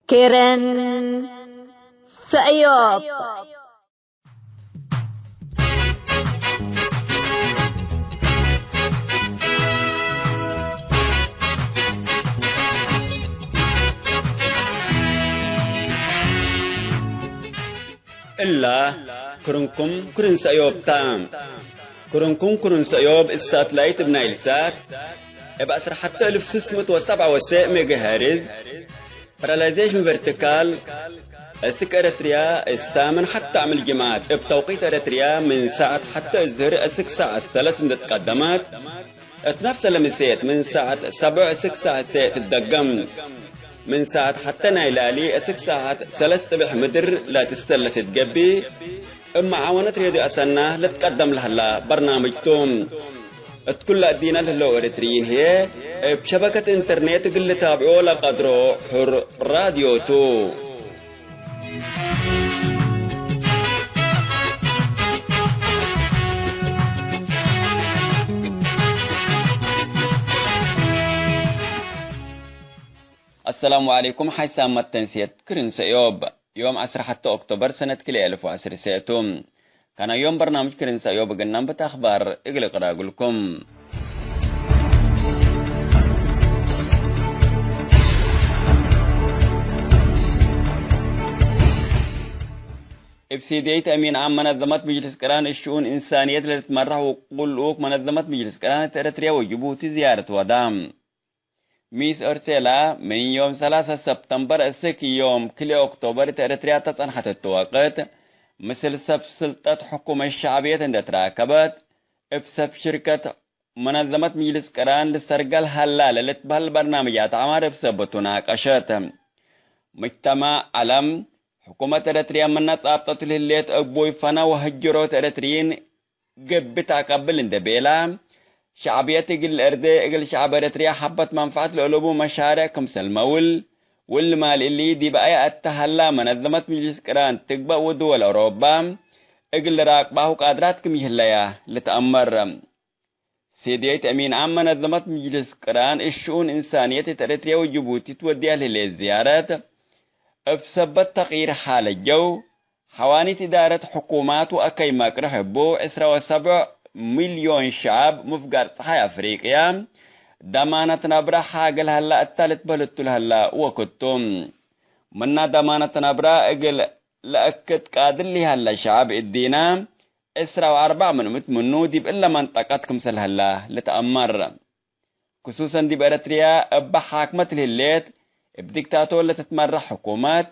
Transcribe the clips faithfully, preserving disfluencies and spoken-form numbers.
ክርን ሰእዮብ። እላ ክርንኩም ክርን ሰእዮብ ታ። ክርንኩም ክርን ሰእዮብ እብ ሳትላይት እብ ናይልሳት እብ ዐስር ሐተ እልፍ ስስ ምእት ወሰብዓ ወሰዕ ሜጋሄርዝ ፓራላይዜሽን ቨርቲካል፣ እስክ ኤረትርያ እሳምን ሐተ አምል ጅምዓት እብ ተውቂት ኤረትርያ ምን ሳዐት ሐተ እዝህር እስክ ሳዐት ሰለስ እንዴ ትቀደመት፣ እት ነፍሰ ለምሴት ምን ሳዐት ሰብዕ እስክ ሳዐት ሴዕ ትደገም። ምን ሳዐት ሐተ ናይ ላሊ እስክ ሳዐት ሰለስ ጽብሕ ምድር ለትሰለስ እት ገብእ፣ እብ መዓወነት ሬድዮ አሰና ልትቀደም ለህላ በርናምጅ ቱ። እት ኩለ እዲነ ለህለው ኤረትርዪን ህዬ፣ እብ ሸበከት ኢንተርኔት እግል ልታብዖ ለቀድሮ ሑር ራድዮ ቱ። አሰላሙ ዐለይኩም። ሓይሳም መተንስየት ክርን ሰእዮብ። ዮም ዐስር ሐተ ኦክቶበር ሰነት ክልኤ እልፍ ወዐስር ሴዕ ቱ። ከነ ዮም በርናምጅ ክርን ሰእዮብ እግል ነንብት አኽባር እግል እቅራ እግልኩም። እብ ሲድየይት አሚን ዓም መነዘመት ምጅልስ ቅራን እሽኡን እንሳንየት ለልትመራሕ ውቁል ልኡክ መነዘመት ምጅልስ ቅራን እት ኤረትርያ ወጅቡቲ ዝያረት ወዳ። ሚስ ኦርቴላ ምን ዮም ሰላሰ ሰብተምበር እስክ ዮም ክልኤ ኦክቶበር እት ኤረትርያ ተጸንሐት እቱ ወቅት፣ ምስል ሰብ ስልጠት ሕኩመት ሸዕብየት እንዴ ትራከበት፣ እብ ሰብ ሽርከት መነዘመት ምጅልስ ቅራን ልሰርገል ሀላ ለልትበህል በርናምጃት ዐማር እብ ሰበቱ ናቀሸት። ሙጅተማዕ ዐለም፣ ሕኩመት ኤረትርያ ምነ ጻብጠቱ ለህሌት እቡይ ፈነ ወህጅሮት ኤረትርዪን ገብእ ተአቀብል እንዴ ቤላ፣ ሸዕብየት እግል እርዴ እግል ሸዕብ ኤረትርያ ሐበት መንፈዐት ለአለቡ መሻሬዕ ክምሰል መውል፣ ወልማል እሊ ዲብ አየ አተሀላ መነዘመት ምጅልስ ቅራን ትግበእ ወድወል አውሮባ እግል ልራቅባሁ ቃድራት ክም ይህለያ ልትአመር። ሴድየይት አሚን ዓም መነዘመት ምጅልስ ቅራን እሽኡን እንሳንየት እት ኤረትርያ ወጅቡቲ ትወድያ ለህሌት ዝያረት፣ እብ ሰበት ተቅይር ሓለት ጀው፣ ሐዋኒት እዳረት ሕኩማት ወአከይ መቅርሕ እቡ ዕስራ ወሰብዕ ሚልዮን ሸዐብ ሙፍጋር ጸሓይ አፍሪቅያ፣ ደማነት ነብረ ሓገል ሀላ እታ ልትበህል እቱ ለሀላ ወክቱ። ምና ደማነት ነብረ እግል ለአክድ ቃድር ለሀለ ሸዐብ እዲነ፣ ዕስራ ወአርበዕ ምን ምእት ምኑ ዲብ እለ መንጠቀት ክምሰል ሀላ ልትአመር። ክሱሰን ዲብ ኤረትርያ እበ ሓክመት ለህሌት፣ እብ ዲክታቶር ለትትመራሕ ሕኩመት፣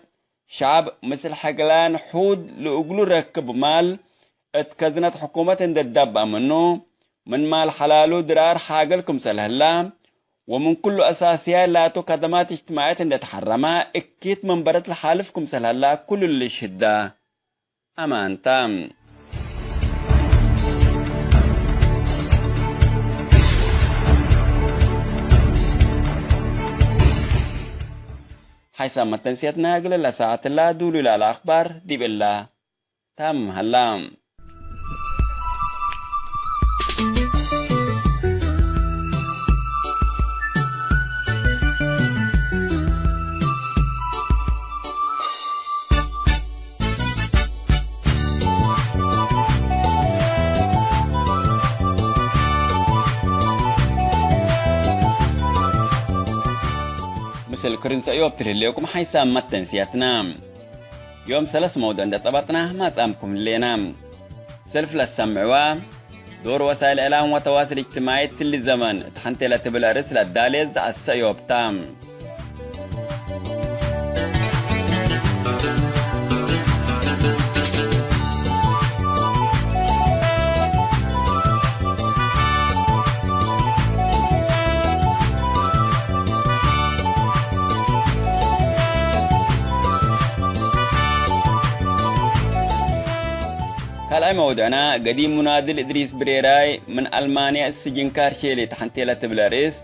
ሸዐብ ምስል ሕግላን ሑድ ለእግሉ ረክብ ማል እት ከዝነት ሕኩመት እንዴ ትደበአ ምኑ፣ ምን ማል ሐላሉ ድራር ሓገል ክምሰል ሀላ፣ ወምን ኩሉ አሳስያይ ላቱ ከደማት እጅትማዕየት እንዴ ተሐረመ፣ እኪት መንበረት ለሓልፍ ክምሰል ሀላ ኩሉ ልሽህዳ። አማንታ። ሓይሳም መተንስየትና እግል ለሳዐትላ ዱሉይ ለአለ አኽባር ዲብ እላ ታም ሀላ። ምስል ክርን ሰእዮብ ትልህሌኩም ሓይሳም መተንስያትና። ዮም ሰለስ መውዱዕ እንዴ ጸበጥና ማጻምኩም ህሌና። ሰልፍ ለሰምዕዋ፣ ዶር ወሳይል እዕላም ወተዋስል እጅትማዒ እትሊ ዘመን እት ሐንቴ ለትብል አርእስ ለዳሌ ዘዐ ሰእዮብ ታ። ካልኣይ መውዱዕና፣ ገዲም ሙናድል እድሪስ ብሬራይ ምን አልማንያ እት ስጅን ካርሼሊ ተሐንቴ ለትብል አርእስ፣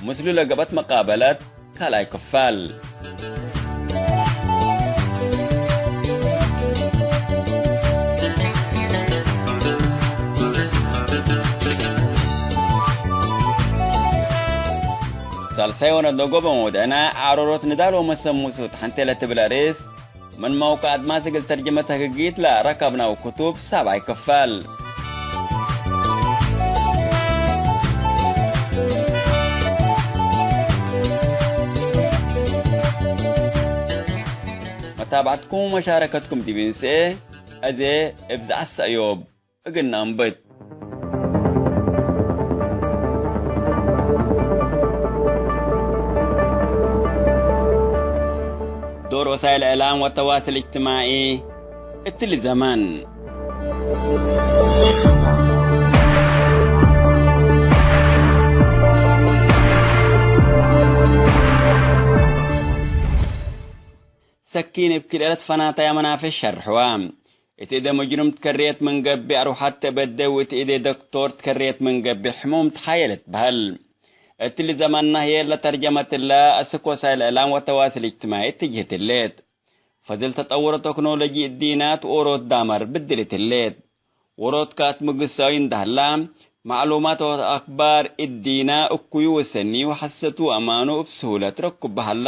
ምስሉ ለገብአት መቃበለት ካልኣይ ክፋል። ሰዮነ ዶጎ በመውደዕነ፣ ዓሮሮት ንዳል ወመሰሙሱት ሐንቴ ለትብል አርእስ፣ ምን መውቀዕ አድማስ እግል ተርጅመት ህግጊት ለረከብነው ክቱብ ሳብዓይ ክፋል። መታብዐትኩም ወመሻረከትኩም ዲብ እንስኤ፣ አዜ እብ ዘዐት ሰእዮብ እግል ነአንብት። ዶር ወሳይል እዕላም ወተዋስል እጅትማዒ እትሊ ዘመን። ሰኪን እብ ክልኤ ለትፈናተያ መናፍዕ ሸርሕዋ። እት እዴ መጅኑም ትከሬት ምን ገብእ አርወሐት ተበዴ፣ ወእት እዴ ደክቶር ትከሬት ምን ገብእ ሕሙም ተሓየለት በህል። እትሊ ዘመንና ህዬ ለተርጀመት እለ አስክ ወሳይል እዕላም ወተዋስል እጅትማዒ እትጅህት ህሌት። ፈዝል ተጠውር ቴክኖሎጂ እዲና ትኦሮት ዳመር ብድልት ህሌት። ዎሮት ካት ምግሳዊ እንደ ሀላ፣ ማዕሉማት ወአክባር እዲና እኩዩ ወሰኒ ወሐሰቱ ወአማኑ እብ ስሁለት ረኩብ በሀላ።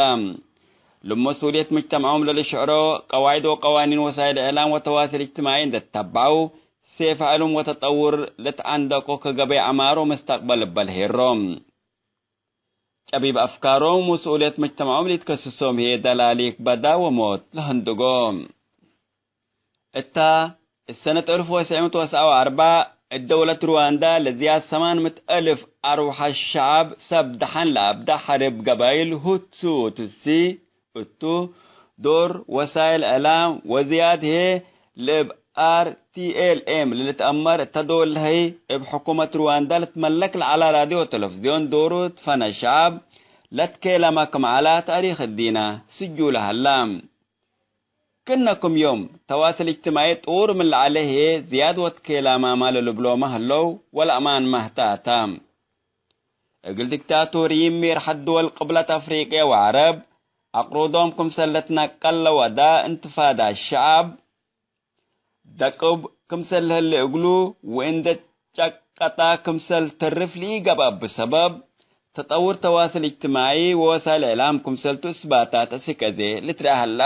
ለመሱልየት ሙጅተመዖም ለልሽዕሮ ቀዋዒድ ወቀዋኒን ወሳይል እዕላም ወተዋስል እጅትማዒ እንደ ተተበዐው፣ ሴፍ ዕሉም ወተጠውር ለተአንደቆ ከገበይ ዐማር ወመስተቅበል እበ ለሄሮ። ጨቢብ አፍካሮም ወመስኡልየት መጅተመዖም ለኢትከስሶም ህዬ ደላሊክ በዳ ወሞት ለሀንድጎ። እታ፣ እሰነት አልፍ ወትስዕ ምእት ወትስዓ ወአርበዕ፣ እት ደውለት ሩዋንዳ ለዝያድ ሰማን ምእት አልፍ አርወሐት ሸዐብ ሰብ ደሐን ለአብዳ ሐርብ ገባይል ሁቱ ወቱትሲ እቱ፣ ዶር ወሳይል እዕላም ወዝያድ ህዬ ለእብ አር ቲ ኤል ኤም ለልትአመር እተ ዶል ለሀይ፣ እብ ሕኩመት ሩዋንዳ ልትመለክ ለዐለ ራድዮ ወተለፍዝዮን ዶሩ ትፈነ ሸዐብ ለትኬለመ ክም ዐለ ታሪክ እዲነ ስጁለ ሀላ። ክእነ ክም ዮም ተዋስል እጅትማዒ ጥዉር ምን ለዐለ ህዬ ዝያድ ወትኬለማመ ለልብሎመ ህለው ወለአማንመ ህተ አተ። እግል ዲክታቶርይን ሚርሐት ድወል ቅብለት አፍሪቅየ ወዐረብ አቅሩዶም ክምሰል ልትነቀል ለወዳ እንትፋዳት ሸዐብ ደቅብ ክምሰል ለህሌ እግሉ ወእንዴ ጨቀጠ ክምሰል ተርፍ ለኢገብአ እብ ሰበብ ተጠውር ተዋስል እጅትማዒ ወወሳይል እዕላም ክምሰልቱ እስባታት አስክ አዜ ልትረአ ሀላ።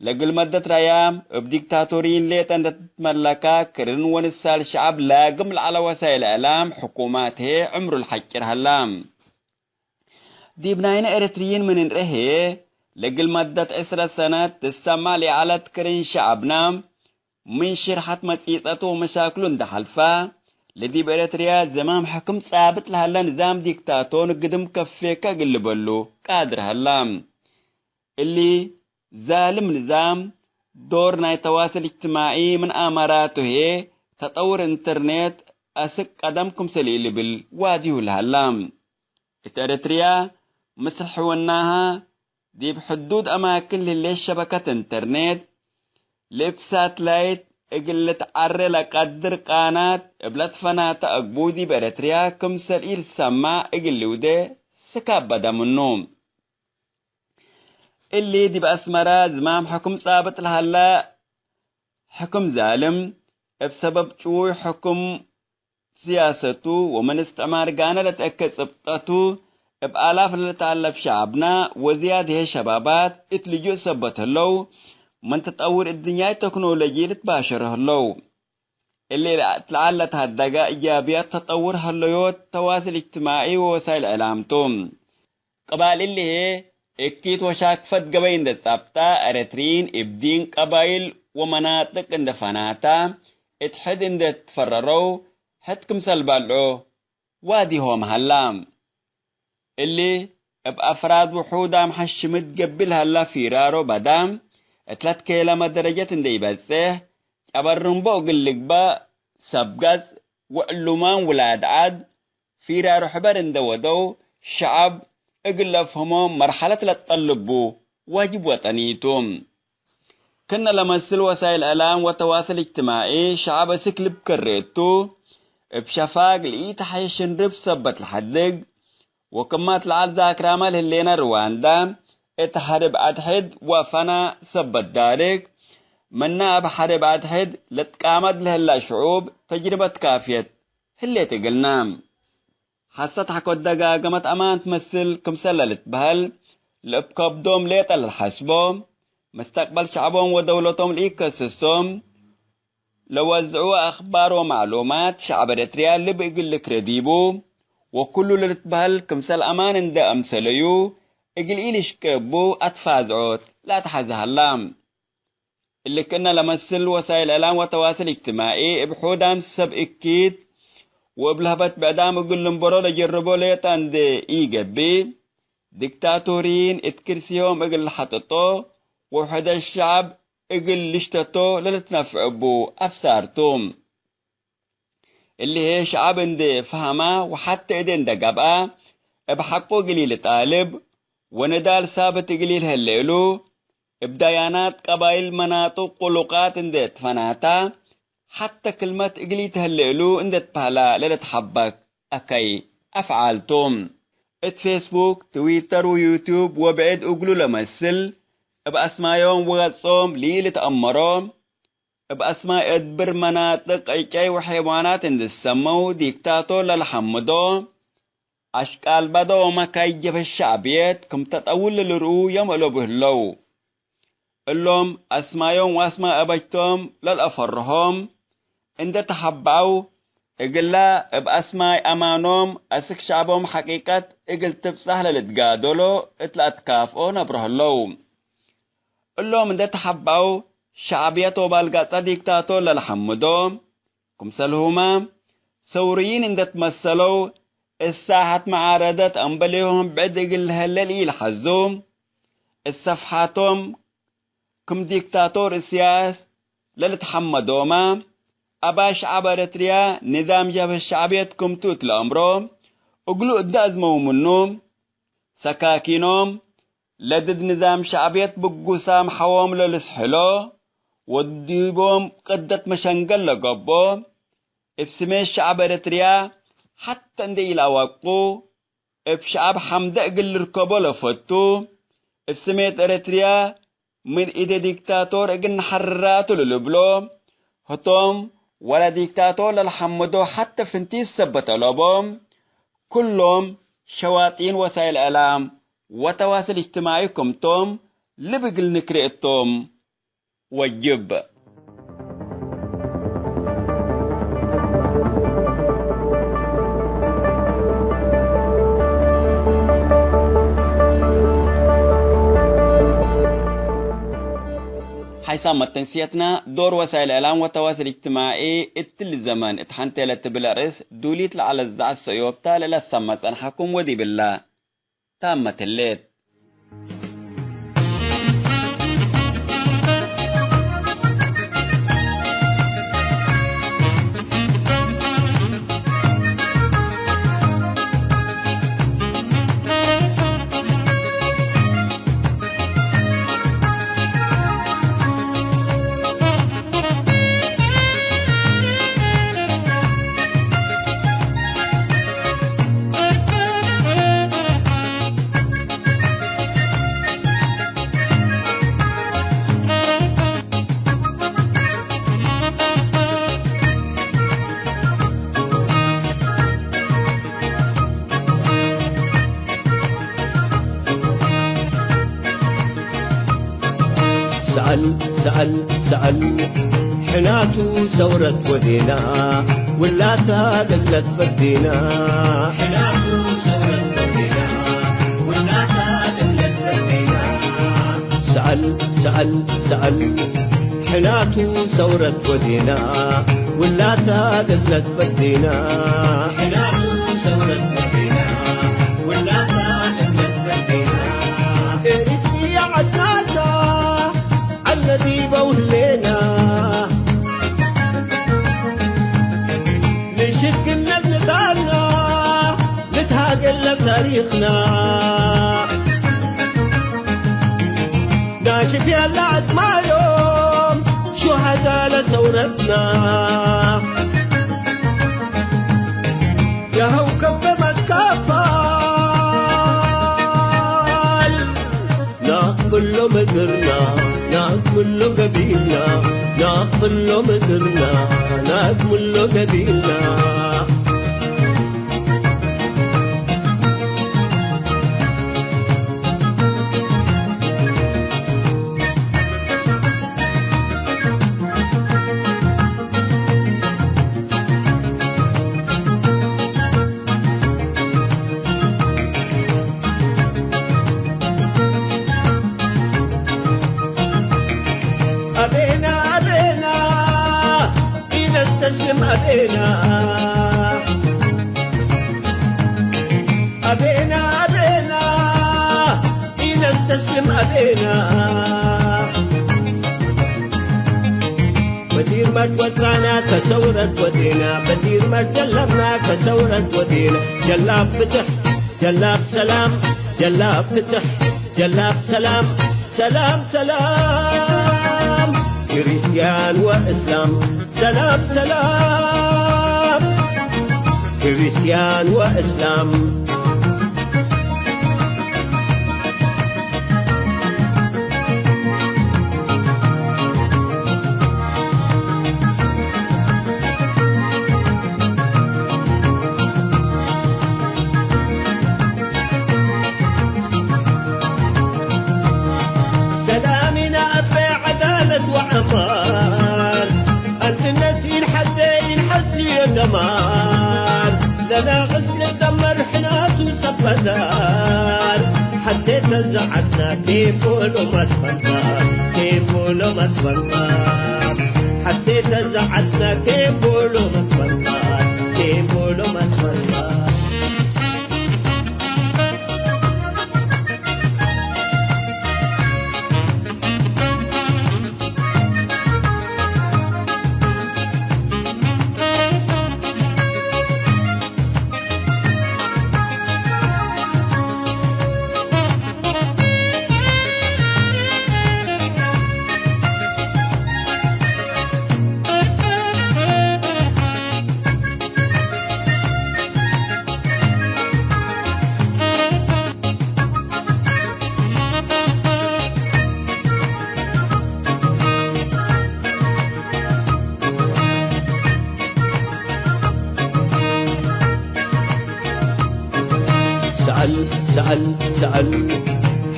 ለእግል መደት ረያም እብ ዲክታቶርይን ሌጠ እንዴ ትትመለከ ክርን ወንሳል ሸዐብ ላግም ለዐለ ወሳይል እዕላም ሕኩማት ህዬ ዕምሩ ለሐጭር ሀላ። ዲብ ናይነ ኤረትርይን ምን እንርኤ ህዬ፣ ለእግል መደት ዕስረ ሰነት ትሰመዕ ለይዐለት ክርን ሸዐብነ፣ ምን ሽርሐት መጺጸቱ ወመሻክሉ እንዴ ሐልፈ፣ ለዲብ ኤረትርያ ዝማም ሕክም ጻብጥ ለሀለ ንዛም ዲክታቶር ግድም ከፌከ እግል ልበሉ ቃድር ሀላ። እሊ ዛልም ንዛም ዶር ናይ ተዋስል እጅትማዒ ምን አመራቱ ህዬ፣ ተጠውር ኢንተርኔት አስክ ቀደም ክምሰል ኢልብል ዋድዩ ለሀላ። እት ኤረትርያ፣ ምስል ሕውናሀ፣ ዲብ ሕዱድ አማክን ለህሌት ሸበከት ኢንተርኔት፣ ለእብ ሳትላይት እግል ልትዐሬ ለቀድር ቃናት እብ ለትፈናተ አግቡ ዲብ ኤረትርያ ክምሰል ኢልትሰማዕ እግል ልውዴ ስካበደ ምኑ። እሊ ዲብ አስመረ ዝማም ሕክም ጻብጥ ለሀለ ሕክም ዛልም፣ እብ ሰበብ ጭዉይ ሕክም ስያሰቱ ወምን እስትዕማር ጋነ ለትአኬ ጽብጠቱ፣ እብ አላፍ ለልትአለፍ ሸዐብነ ወዝያድ ህዬ ሸባባት እት ልጁእ ሰበት ህለው፣ ምን ተጠውር እድንያይ ተክኖሎጂ ልትባሸሮ ህለው። እሊ ለዐለ ተሀደገ እጃብያት ተጠውር ሀለዮት ተዋስል እጅትማዒ ወወሳይል እዕላም ቱ። ቅባል እሊ ህዬ፣ እኪት ወሻክፈት ገበይ እንዴ ጸብጠ፣ ኤረትርዪን እብ ዲን፣ ቀባይል ወመናጥቅ እንዴ ፈናተ፣ እት ሕድ እንዴ ትፈረረው፣ ሕድ ክምሰል በልዖ ዋዲሆም ሀላ። እሊ እብ አፍራድ ውሑዳም ሐሽምት ገብእ ለሀላ ፊራሮ በዳ፣ እት ለትኬለመ ደረጀት እንዴ ኢበጽሕ፣ ጨበርንቦ እግል ልግበእ ሰብ ገጽ ወዕሉማን ውላድ ዐድ፣ ፊራሮ ሕበር እንዴ ወደው፣ ሸዐብ እግል ለአፍህሞ መርሐለት ለትጠልቡ ዋጅብ ወጠኒ ቱ። ክእነ ለመስል ወሳይል እዕላም ወተዋስል እጅትማዒ፣ ሸዐብ አስክ ልብ ከሬ እቱ፣ እብ ሸፋግ ለኢተሐየ ሽንርፍ ሰበት ለሐድግ፣ ወክማት ለዐል ዛክራመ ለህሌነ ርዋንዳ፣ እት ሐርብ አድሕድ ወፈና ሰበት ዳርግ፣ ምነ እብ ሐርብ አድሕድ ልትቃመድ ለህላ ሽዑብ ተጅርበት ካፍየት ህሌት እግልነ። ሐሰት ሐቆ ደጋገመት አማን ትመስል ክምሰል ለልትበህል፣ ለእብ ከብዶም ሌጠ ለልሐስቦ፣ መስተቅበል ሸዕቦም ወደውለቶም ለኢከስሶም፣ ለወዝዑ አክባር ወማዕሉማት ሸዕብ ኤረትርያ ልብ እግል ልክሬ ዲቡ፣ ወኩሉ ለልትበህል ክምሰል አማን እንዴ አምሰለዩ እግል ኢልሽቄ እቡ አትፋዝዖት ለአትሐዜ ሀላ። እሊ ክእነ ለመስል ወሳይል እዕላም ወተዋስል እጅትማዒ እብ ሑዳም ሰብ እኪት ወእብ ለህበት ብዕዳም እግል ልንበሮ ለጀርቦ ሌጠ እንዴ ኢገብእ፣ ዲክታቶሪን እት ክርሲሆም እግል ለሐጥጦ ወውሕደት ሸዕብ እግል ልሽተቶ ለልትነፍዕ እቡ አብሳር ቱ። እሊ ህዬ ሸዐብ እንዴ ፈሀማ ወሐቴ እዴ እንዴ ገብአ፣ እብ ሐቁ እግል ኢልጣልብ ወንዳል ሳብት እግል ኢልሀሌ እሉ፣ እብ ዳያናት ቀባይል መናጥቅ ውሉቃት እንዴ ትፈናታ፣ ሐቴ ክልመት እግል ኢትሀሌ እሉ እንዴ ትበህላ ለልትሐበክ አከይ አፍዓል ቱ። እት ፌስቡክ፣ ትዊተር ወዩቱብ ወብዕድ እግሉ ለመስል፣ እብ አስማዮም ወገጾም ለኢልትአመሮ፣ እብ አስማይ እድብር መናጥቅ ዕጨይ ወሐይዋናት እንዴ ትሰመው ዲክታቶር ለልሐምዶ፣ አሽቃል በደ ወመካይ ጀብህት ሸዕብየት ክም ተጠውል ለልርኡ የም እሎቡ ህለው። እሎም አስማዮም ወአስማይ አበጅቶም ለልአፈርሆም እንዴ ተሐበዐው፣ እግላ እብ አስማይ አማኖም አስክ ሸዕቦም ሐቂቀት እግል ትብጸሕ ለልትጋደሎ እት ለአትካፍኦ ነብሮ ህለው። እሎም እንዴ ተሐበዐው፣ ሸዕብየት ወባልጋጸ ዲክታቶር ለልሐምዶ፣ ክምሰልሁመ ሰውርይን እንዴ ትመሰለው፣ እት ሳሐት መዓረደት አምበሌሆም ብዕድ እግል ለሀሌ ለኢልሐዙ፣ እት ሰፍሓቶም ክም ዲክታቶር እስያስ ለልትሐመዶመ፣ አባይ ሸዐብ ኤረትርያ ንዛም ጀብህት ሸዕብየት ክምቱ እት ለአምሮ፣ እግሉ እት ደአዝመው ምኑ፣ ሰካኪኖም ለድድ ንዛም ሸዕብየት ብጉሳም ሐዎም ለልስሕሎ ወዲቦም ቅደት መሸንገል ለገብኦ፣ እብ ስሜት ሸዐብ ኤረትርያ ሐተ እንዴ ኢለአወቁ፣ እብ ሸዐብ ሐምደ እግል ልርከቦ ለፈቱ፣ እብ ስሜት ኤረትርያ ምን እዴ ዲክታቶር እግል ነሐርራ ቱ ለልብሎ፣ ህቶም ወለ ዲክታቶር ለልሐምዶ ሐተ ፍንቲት ሰበት አለቦም፣ ኩሎም ሸዋጢን ወሳይል እዕላም ወተዋስል እጅትማዒ ክምቶም ልብ እግል ንክሬ እቶም ወጅብ። ሓይሳም መተንስየትና፣ ዶር ወሳይል እዕላም ወተዋስል እጅትማዒ እትሊ ዘመን እት ሐንቴ ለትብል አርእስ ዱሊት ለዐለት ዘዐት ሰእዮብታ ለለሰመ ጸንሐኩም ወዲብላ። ታመት ህሌት። ሰአል፣ ሰአል፣ ሰአል፣ ሕናቱ ሰውረት ወዴና፣ ውላታ ለለት ፈዴና። ሕናቱ ሰውረት ወዴና፣ ውላታ ለለት ፈዴና። ሰአል፣ ሰአል፣ ሰአል፣ ሕናቱ ሰውረት ወዴና፣ ውላታ ለለት ፈዴና። ሕናቱ ሰውረት ወዴና፣ ውላታ ለለት ፈዴና። ኤሪትርያ ዐድናታ፣ ዐለ ዲበ ውህሌና፣ ንሽግነት ንዳልና፣ ልትሃገል ለታሪኽና። ናሽፍ ያለ አጽማዮም ሹሃዳ ለሰውረትና፣ የሀው ከበ መትካፋል። ናቅብሎ ምድርና፣ ናቅብሎ ገቢና፣ ናቅብሎ ምድርና፣ ናቅብሎ ገቢና። አቤና፣ አቤና፣ ኢነስተስልም አቤና። በዲርመት ወጽአና ከሰውረት ወዴና፣ በዲርመት ጀለብና ከሰውረት ወዴና። ጀላብ ፍትሕ፣ ጀላብ ሰላም፣ ጀላብ ፍትሕ፣ ጀላብ ሰላም፣ ሰላም ሰላም። ክርስቲያን ወእስላም ሰላም ሰላም። ክርስቲያን ወእስላም። ሰላሚና አበ ዐዳለት ወዐማር፣ አንድነት ኢልሐዜ ኢልሐስዮ ደማር፣ ለናቅስ ልደመር ሕናቱ ሰበዳር፣ ሐቴ ተዘዐትና ኬፎ ሎመትፈንታ፣ ኬፎ ሎመትፈንታ፣ ሐቴ ተዘዐትና ኬፎ ሎመትፈንታ፣ ኬፎ ሎመትፈንታ። ሰአል፣ ሰአል፣ ሰአል፣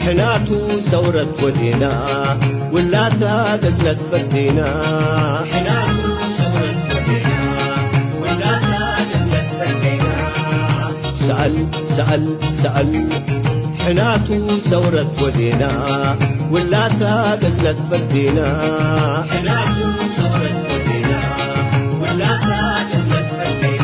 ሕናቱ ሰውረት ወዴና፣ ውላታ ለትለትፈዴና። ሕናቱ ሰውረት ወዴና፣ ውላታ ለትለትፈዴና። ሰአል፣ ሰአል፣ ሰአል፣ ሕናቱ ሰውረት ወዴና፣ ውላታ ለትለትፈዴና። ሕናቱ ሰውረት ወዴና፣ ውላታ ለትለትፈዴና።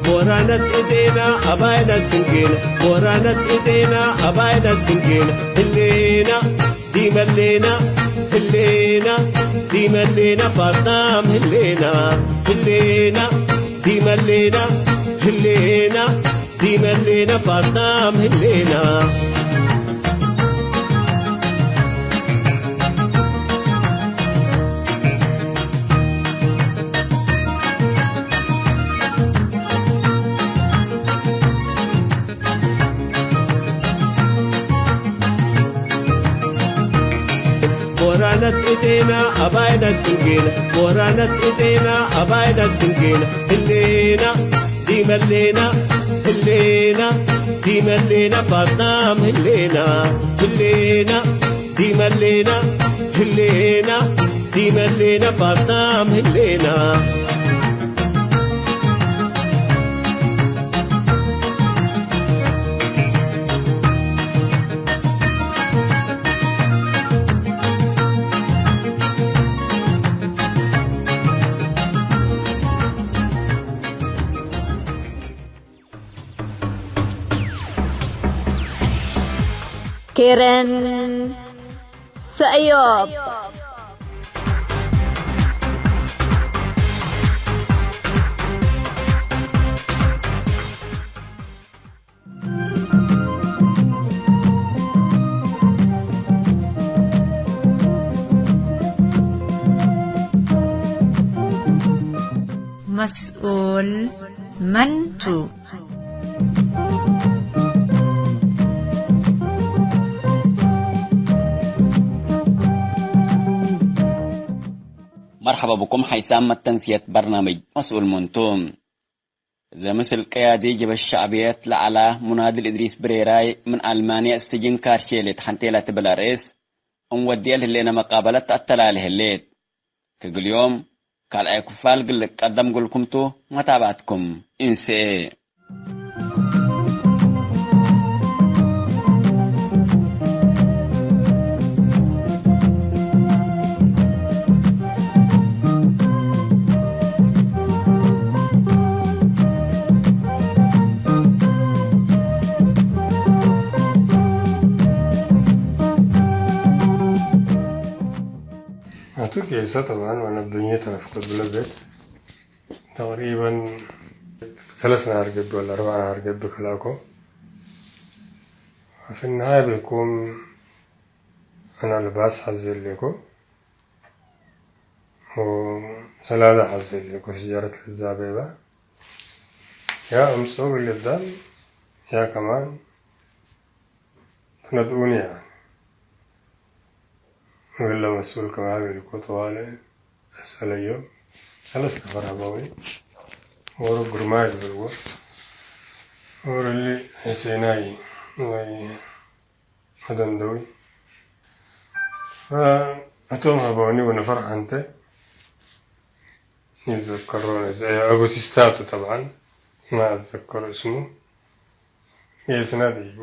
ቦራነት እዴና አባይነት ትንጌና፣ ቦራነት እዴና አባይነት ትንጌና፣ ህሌና ዲመሌና ህሌና፣ ዲመሌና ፋጣም ህሌና፣ ህሌና ዲመሌና ህሌና፣ ዲመሌና ፋጣም ህሌና። ቦራነት እዴና አባይነት ትንጌና፣ ቦራነት እዴና አባይነት ትንጌና፣ ህሌና ዲመሌና ህሌና፣ ዲመሌና ፋጣም ህሌና፣ ህሌና ዲመሌና ህሌና፣ ዲመሌና ፋጣም ህሌና። ኬረን ሰእዮብ። መስኡል መን ቱ? መርሐባ ብኩም ሐይሳም መተንስየት በርናምጅ መስኡል መን ቱ። እዘ ምስል ቀያዲ ጀብህት ሸዕብየት ለዐላ ሙናድል እድሪስ ብሬራይ ምን አልማንየ ስጅን ካርሼ ሌትሐንቴ ለትብል አርእስ፣ እንወድየ ለህሌነ መቃበለት ተአተላሌ ህሌት። ከእግል ዮም ካልኣይ ክፋል እግል ልቀደም እግልኩም ቱ፣ መታብዐትኩም እንስኤ። አቱ ኬሰ ጠብዐን ወነብኘ ተረፍኩ እብለ ቤት ተቅሪበን ሰለስ ነሃር ገብእ ወለ አርበዕ ነሃር ገብእ ከላኮ። في النهاية ቤኮም አነ ልባስ ሐዜ ሌኮ። ወሰላደ ሐዜ ሌኮ። ስጃረት ለዛቤባ ያ አምጽኦ እግል ልብዳል ያ ከማን ትነድኡኒ ያኒ። እግለ መስኡል ከማን ቤልኮ ጠዋለ አሰለዮም። ሰለስ ነፈር ሀበዊ። ወሮ ግርማይ ልብልዎ። ወሮ እሊ ሕሴናይ ወይ አደንደዊ። ፈእቶም ሀበውኒ ወነፈር ሐንተ ይዘከሮ። አቡቲስታቱ ጠብዓን ማ አትዘከሮ እስሙ። ጌስና ዲቡ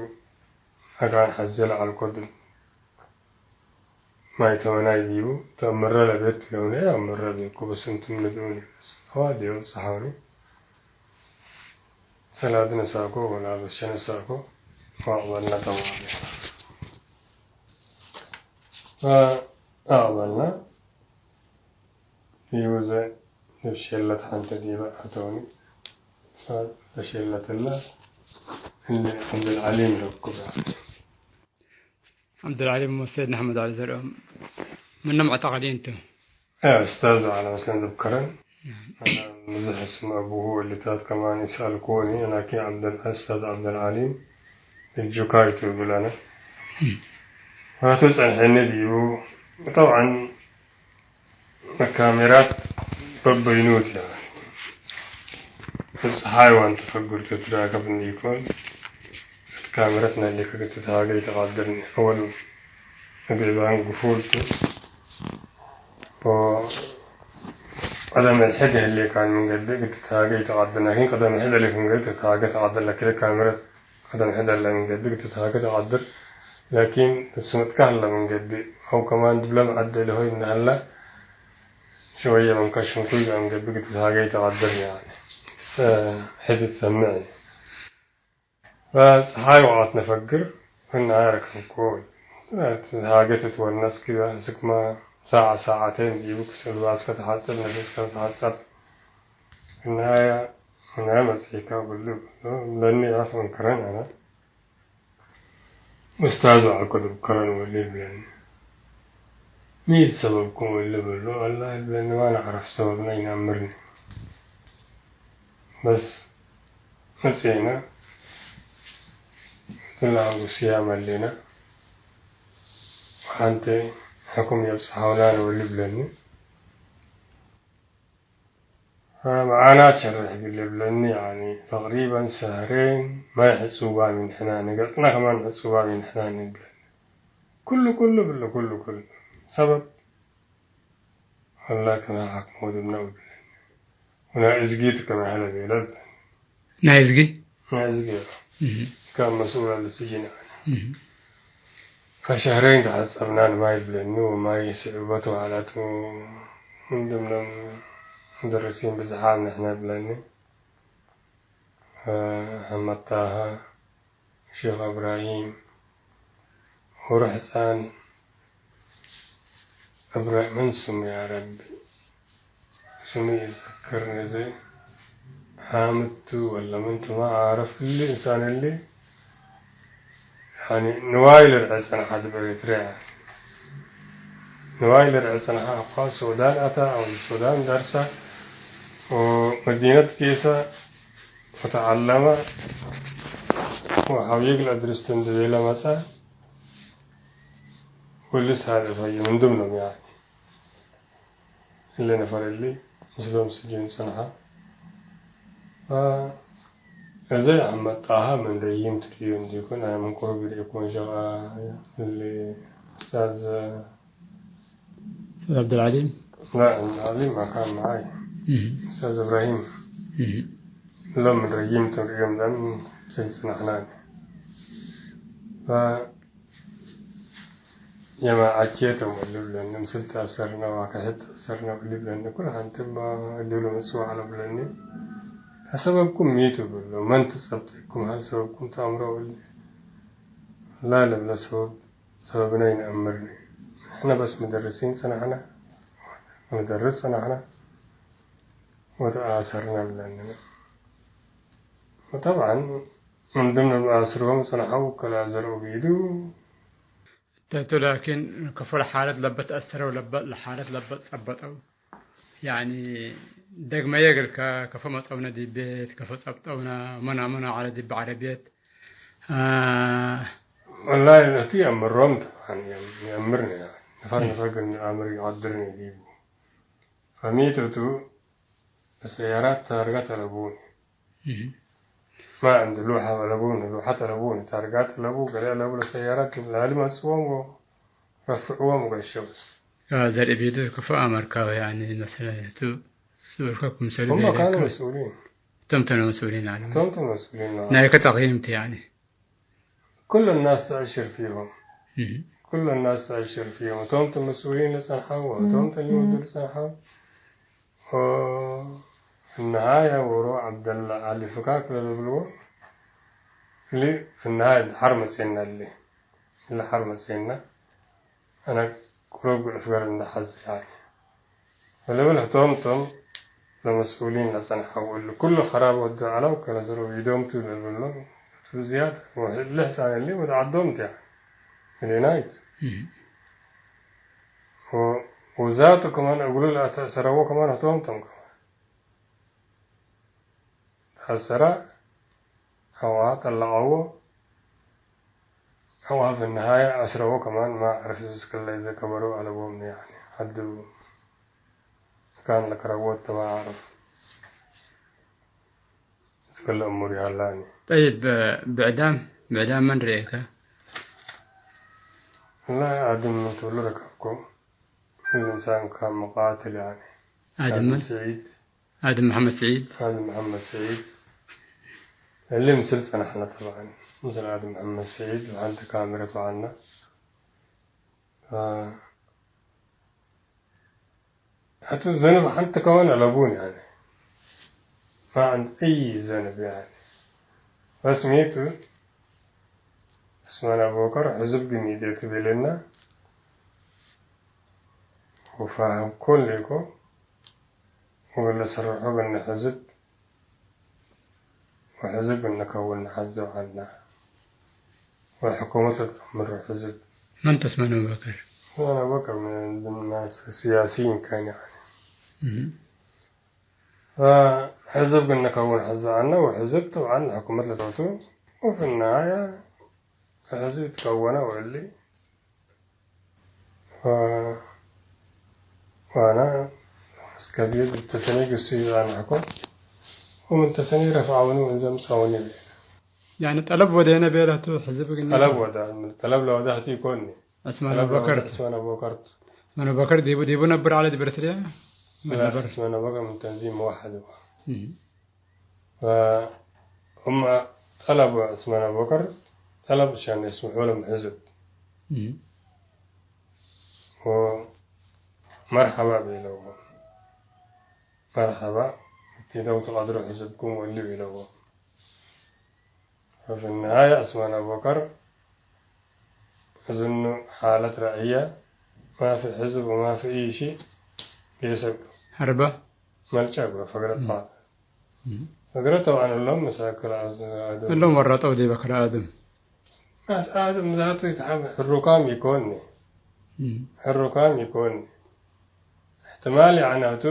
አካን ሐዜ ለዐልኮ ድብ ማይ ተመናይ ዲቡ ተአምረ ለቤት ብለውነ አምረ ቤኮ በስንቱም ንድኡኒ። አዋዴ ወጸሐውኒ። ሰላድ ነሳኮ ወላበሸ ነሳኮ ወአቅበልና ተማም። ፈአቅበልና ዲቡ ዘ እብ ሼለት ሐንተ ዲበ አተውኒ። ፈሸለትለ እሊ ዐብደልዓሊም ረኩበ። ዐብደልዓሊም ወሰይድ ነሕመድ ዐሊ ዘርኦም ምነ ሙዕተቀዲን ቱ። ያ ኡስታዝ ዐለ መስለን ልብከረን። ናም። አነ ብዙሕ እስም አቡሁ ወሊታት ከማን ይሰአልኩኒ፣ ላኪን ዐብደል-፣ ኡስታዝ ዐብደልዓሊም እጁካይ ቱ እብል አነ። እም። ዋቱ ጸንሐኒ ዲቡ። ጠብዓን ካሜራት በበይኑት፣ ያኒ፣ እብ ጸሓይ ወአንተ ፈግርቱ ትራከብ እንዲኮን፣ እት ካሜረት ናይሌከ ክትትሃገ ኢተቃድር። አወል እብ እባን ግፉል ቱ፣ ወቀደም ሕድ ህሌካን ምን ገብእ ክትትሃገ ኢተቃድር፣ ላኪን ቀደም ሕድ ህሌክ ምን ገብእ ትትሃገ ተቃድር፣ ላኪን ካሜረት ቀደም ሕድ ህለ ምን ገብእ ክትትሃገ ተቃድር፣ ላኪን ስምጥከ ህለ ምን ገብእ፣ አው ከማን ድብለ መዐደ ለሆይ እንደ ህለ፣ ሸወየ ምን ከሽንኩይ ምን ገብእ ክትትሃገ ኢተቃድር፣ ያኒ፣ ሰ-፣ ሕድ ትሰምዕ። ፈጸሓይ ወቀት ነፈግር፣ ፍናየ ረከብኮ። ትትሃገ ትትወነስ ክበ፣ ስክመ ሳዐ ሳዐቴን ዲቡ ክሰል ባስከ ተሐጽብ፣ ነፍስከ ተሐጸብ። ፍናየ፣ ፍናየ መጽኢከ እግሉ እብሎ፣ ለኒ አፍ እንክረን አነ። ኡስታዝ ወዐልኮ ድብ ከረን ወሊ እብለኒ። ሚ ሰበብኩም ወሊ እብሎ፣ አላህ እብለኒ፣ ማ ነዕረፍ ሰበብነ ኢነአምርኒ። በስ መጽኤነ፣ እትለ አንጉ ስያም ሀሌነ፣ ወሐንቴ ሕኩም የብጽሐውናን ወሊ እብለኒ። መዓናት ሸርሕ እግል እብለኒ፣ ያኒ፣ ተቅሪበን ሸህሬን ማይ ሕጹባ ምን ሕናኒ፣ ገጽና ከማን ሕጹባ ምን ሕናኒ እብለኒ። ኩሉ፣ ኩሉ እብለ፣ ኩሉ፣ ኩሉ። ሰበብ፣ አላህ ከመ ሐክሞ ድብነ እብለኒ። ወናይ እዝጊት ከመ ሀለ ቤለ እብለኒ። ናይ እዝጊ? ናይ እዝጊ። እህ። ከም መስኡል አልስጅን አነ። እህ። ከሸህረይን ተሐጸብናን ማይ ብለኒ፣ ወማይ ስዕበቱ ዐለት፣ ምን ድምኖም ሙደርሲን ብዝሓም ንሕነ ብለኒ። መሐመድ ጣሃ፣ ሼክ እብራሂም፣ ወርሕጻን እብረ-፣ ምን ስሙ ያ ረቢ? ስሙ ኢዘክር፣ እዜ ሓምድ ቱ ወለ ምን ቱ ማ ዓርፍ። እሊ እንሳን እሊ፣ ያኒ፣ ንዋይ ልርዐ ጸንሐት በኤሪትርያ። ንዋይ ልርዐ ጸንሐ፣ አኳ ሱዳን አተ፣ አው ሱዳን ደርሰ፣ ወመዲነት ጌሰ፣ ወተዐለመ፣ ወሐውየግ ለአድርስ እንዴ ቤለ መጸ፣ ወልስ ሀለ ፈየ ምን ድምኖም፣ ያኒ። እሊ ነፈር እሊ ምስሎም ስጅን ጸንሐ። እዘ አሕመድ ጣሃ ምን ረዪም ትርእዩ እንዲኮን፣ አነ ምን ቅሩብ ይርእኮን ሸቃ እሊ أستاذ، أستاذ عبد العليم؟ لا، عبد العليم ما كان معاي. مم. أستاذ إبراهيم. مم. لو من رجيم تنقيم لم سلسلة حنان. ف ጀማዐቼቶም እሉ ብለኒ፣ ምስል ተአሰርነ ወከሕድ ተአሰርነ እሉ ብለኒ፣ ኩል ሐንቴ እሉ ለመስዋ ዐለ ብለኒ። ሰበብኩም ሚ ቱ ብሎ፣ መን ትጸብጠኩም፣ ሀል ሰበብኩም ተአምሮ እሊ። ላ ለብለ ሰበብ፣ ሰበብነ ይነአምርኒ። ንሕነ በስ ሙደርሲን ጸናሕነ፣ ሙደርስ ጸናሕነ ወተአሰርነ ብለኒ። ወጠብዐን ምን ድምነ ለአስርዎም ጸንሐው ከለአዘርኡ ቢዱ። እተ ቱ ላኪን፣ ከፎ ለሓለት ለበ ተአሰረው ለበ፣ ለሓለት ለበ ጸበጠው። ያኒ፣ ደግመየ እግልከ፣ ከፎ መጸውነ ዲብ ቤት፣ ከፎ ጸብጠውነ፣ መና መና ዐለ ዲብ ዐረብየት። አ፣ ወላሂ፣ እቱ የአምሮም ጠብዐን፣ የአምርነ፣ ነፈር እህ። ነፈር ግን አምር ይቀድርነ ዲቡ። ፈሚቱ ቱ፣ ሰያራት ታርጋ ጠለቡኒ። እህ። ማ እንድ ሉሐ ጠለቡኒ፣ ሉሐ ጠለቡኒ፣ ታርጋ ጠለቡ፣ ገሌ አለቡ ለሰያራት ላሊ መጽዎም ወረፍዕዎም ወገሸው። አ፣ ዘርእ ቤቱ ክፉ አመርካው፣ ያኒ፣ መሰለቱ፣ ሱልከ ክምሰሉ ሁመ ቤለከ። ካኑ መስኡሊን። እቶም ተነ መስኡሊን አለሙ። እቶም ተነ መስኡሊን ነው። ናይከ ተቅይምት፣ ያኒ። كل الناس تأشر فيهم. እህ። كل الناس تأشر فيهم. እቶም ተ መስኡሊን ለጸንሐው፣ እቶም ተ ሊወዱ ለጸንሐው። ወነሃየ ወሮ ዐብደላ ዐሊ ፍካክ ለልብልዎ፣ እሊ ፍነሃይ ሐር መጽኤና እሊ። እሊ ሐር መጽኤና። አነ ቁሩብ ጉዕፍ ገር እንደ ሐዜ ዐሊ። ወለብል ህቶም ቶም ለመስኡሊን ለጸንሐው እሊ ኩሉ ኸራብ ወዱ ዐለው ከለዘርኡ ኢዶም ቱ ለልብሎም ቱ ዝያድ ወእሊ ሕጻን እሊ ወድ ዐዶም ቲ መዲናይት። እህ። ወ-፣ ወዛቱ ከማን እግሉ ለአተአሰረዎ ከማን ህቶም ቶም ከማን። ተአሰረ፣ አውሃ ጠለቀዎ፣ አውሃ ፍንሃየ አስረዎ ከማን ማ ዐርፍ እስክለ ኢዘ ከበሮ አለቦም፣ ያኒ ሐዱ ካን ለከረቦት ተማ ዐርፍ እስክለ እሙር ይሃላኒ። ጠይብ፣ ብዕዳም፣ ብዕዳም መን ርኤከ? ወላሂ አድም ምን ትብሉ ረከብኩም፣ ኩሉ እንሳን ካን መቃትል፣ ያኒ አድም አድም ምን? ስዒድ፣ አድም መሐመድ ስዒድ። አድም መሐመድ ስዒድ። እሊ ምስል ጸናሕነ ጠብዐን። ምስል አድም መሐመድ ስዒድ ለሐንቲ ካሜረት ወዐልነ። አ፣ ሐቱ ዘንብ ሐንቲ ከወን አለቡን፣ ያኒ። ማ ዐንድ አይ ዘንብ፣ ያኒ። በስ ሚ ቱ፣ ዑስማን አቡበከር ሕዝብ ግኒዴቱ ቤለና። ወፋህም ኮን ሌኮ። ወለሰርሖ ብነ ሕዝብ ወሕዝብ እንከውን ሐዘው ዐልነ። ወሕኩመት ለተአምሮ ሕዝብ። መን ቱ ዑስማን አቡበከር? ዑስማን አቡበከር ምን፣ ምን ናስ ሲያሲይን ካን፣ ያኒ። እህ። ፈሕዝብ እንከውን ሐዘው ዐልነ ወሕዝብ ጠብዐን ለሕኩመት ለተውቱ ወፍናየ ሕዝብ ትከወነ ወእሊ ወ-፣ ወአነ እስከ ቤት እብ ተሰኔ ግሱ ይጸንሐኮ፣ ወምን ተሰኔ ረፍዐውኒ ወእንዘ ምጽአውኒ ቤለ። ያኒ ጠለብ ወዴነ ቤለቱ ሕዝብ ግን ጠለብ ወደ፣ ጠለብ ለወደ ህቱ ኢኮኒ። ዑስማን ጠለብ ለወደ አቡበከር። ዑስማን አቡበከር። ዑስማን አቡበከር ዲቡ፣ ዲቡ ነብር ዐለ ዲብ ኤረትርያ? ምን ላ፣ ነበር? ዑስማን አቡበከር ምን ተንዚም መዋሐድ። እህ። ፈሁመ ጠለቡ ዑስማን አቡበከር ጠለብ ሸን የስምሑ ለህም ሕዝብ። እም። ወመርሐባ ቤለዎም። መርሐባ፣ እቲደው ትቀድሮ ሕዝብኩም ወሊ ቤለዎም። ወፊ ነሃየ ዑስማን አቡበከር እዝኑ ሓለት ረዕየ ማፊ ሕዝብ ወማፊ እይ ሺ ጌሰ እግሉ። ሀርበ? መልጨ እግሉ ፈግረ እም። ጠብዐን። እም። ፈግረ ጠብዐን እሎም መሳክል አዝ-፣ አድም። እሎም ወረጠው ዲበ ከረ አድም። ናስ አድም ዛቱ ይትሐብ ሕሩካም ኢኮኒ። እም። ሕሩካም ኢኮኒ። እሕትማል ያዕናቱ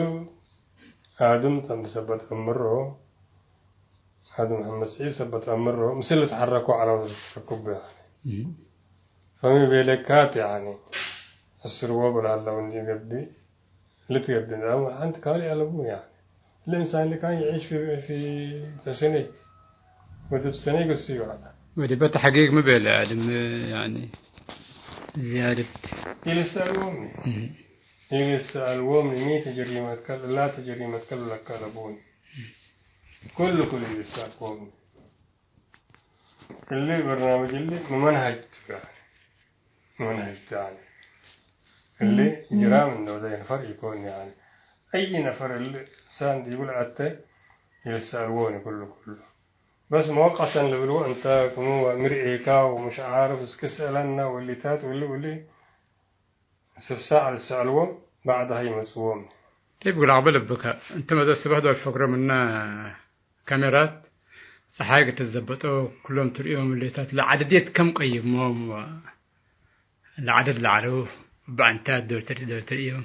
አድም ተም ሰበት እምሮ አድም መሐመድ ስዒድ ሰበት አምሮ፣ ምስል ልትሐረኮ ዐለው ልትሐረኩ ቡ፣ ያኒ። እም። ፈሚ ቤለካት፣ ያኒ፣ አስርዎ በላለው እንዲ ገብእ፣ ልትገብእ፣ አም ሐንቲ ካልእ አለቡ፣ ያኒ። ለእንሳን ለካን ይዒሽ ፊ፣ ፊ ተሰኔ፣ ወድብ ሰኔ ገሱ ይዋላ። ወዲበ ተሕቂቅ ሚ ቤለ፣ አድም፣ ያኒ፣ ዝያደት። ኢልሰአልዎም። እህ። ኢልሰአልዎም ሚ ተ ጀሪመትከ፣ ላተ ጀሪመትከ ለከ ለቡን። ኩሉ ኩሉ ኢልሰአልዎም። እሊ በርናምጅ እሊ መመንሀጅ ቱ ያኒ፣ መመንሀጅ ቱ ያኒ። እሊ እም፣ እም። ጅራም እንደ ወደ ነፈር ኢኮን ያኒ። አይ ነፈር እሊ ሳን ዲቡ ለአተ ይልሰአልዎኒ ኩሉ ኩሉ። በስ መወቀተን ልብልዎ እንተ ክሙ ምርኤካ ወምሽ ዓርፍ እስክ ስአለና ወሊታት ወሊ ወሊ ስብሳዕ ልሰአልዎም ባዕዳህ ይመጽዎም። ዲብ እግል አቅብል እብከ፣ እንተ መዘ ስበሕ ዶል ፈግሮ ምነ ካሜራት ጸሓይ እግል ትዘበጦ፣ ኩሎም ትርእዮም እሌታት ለዐደድየት ከም ቀይሞም ወለዐደድ ለዐለው እብ ዐንታት ዶል ትር-፣ ዶል ትርእዮም።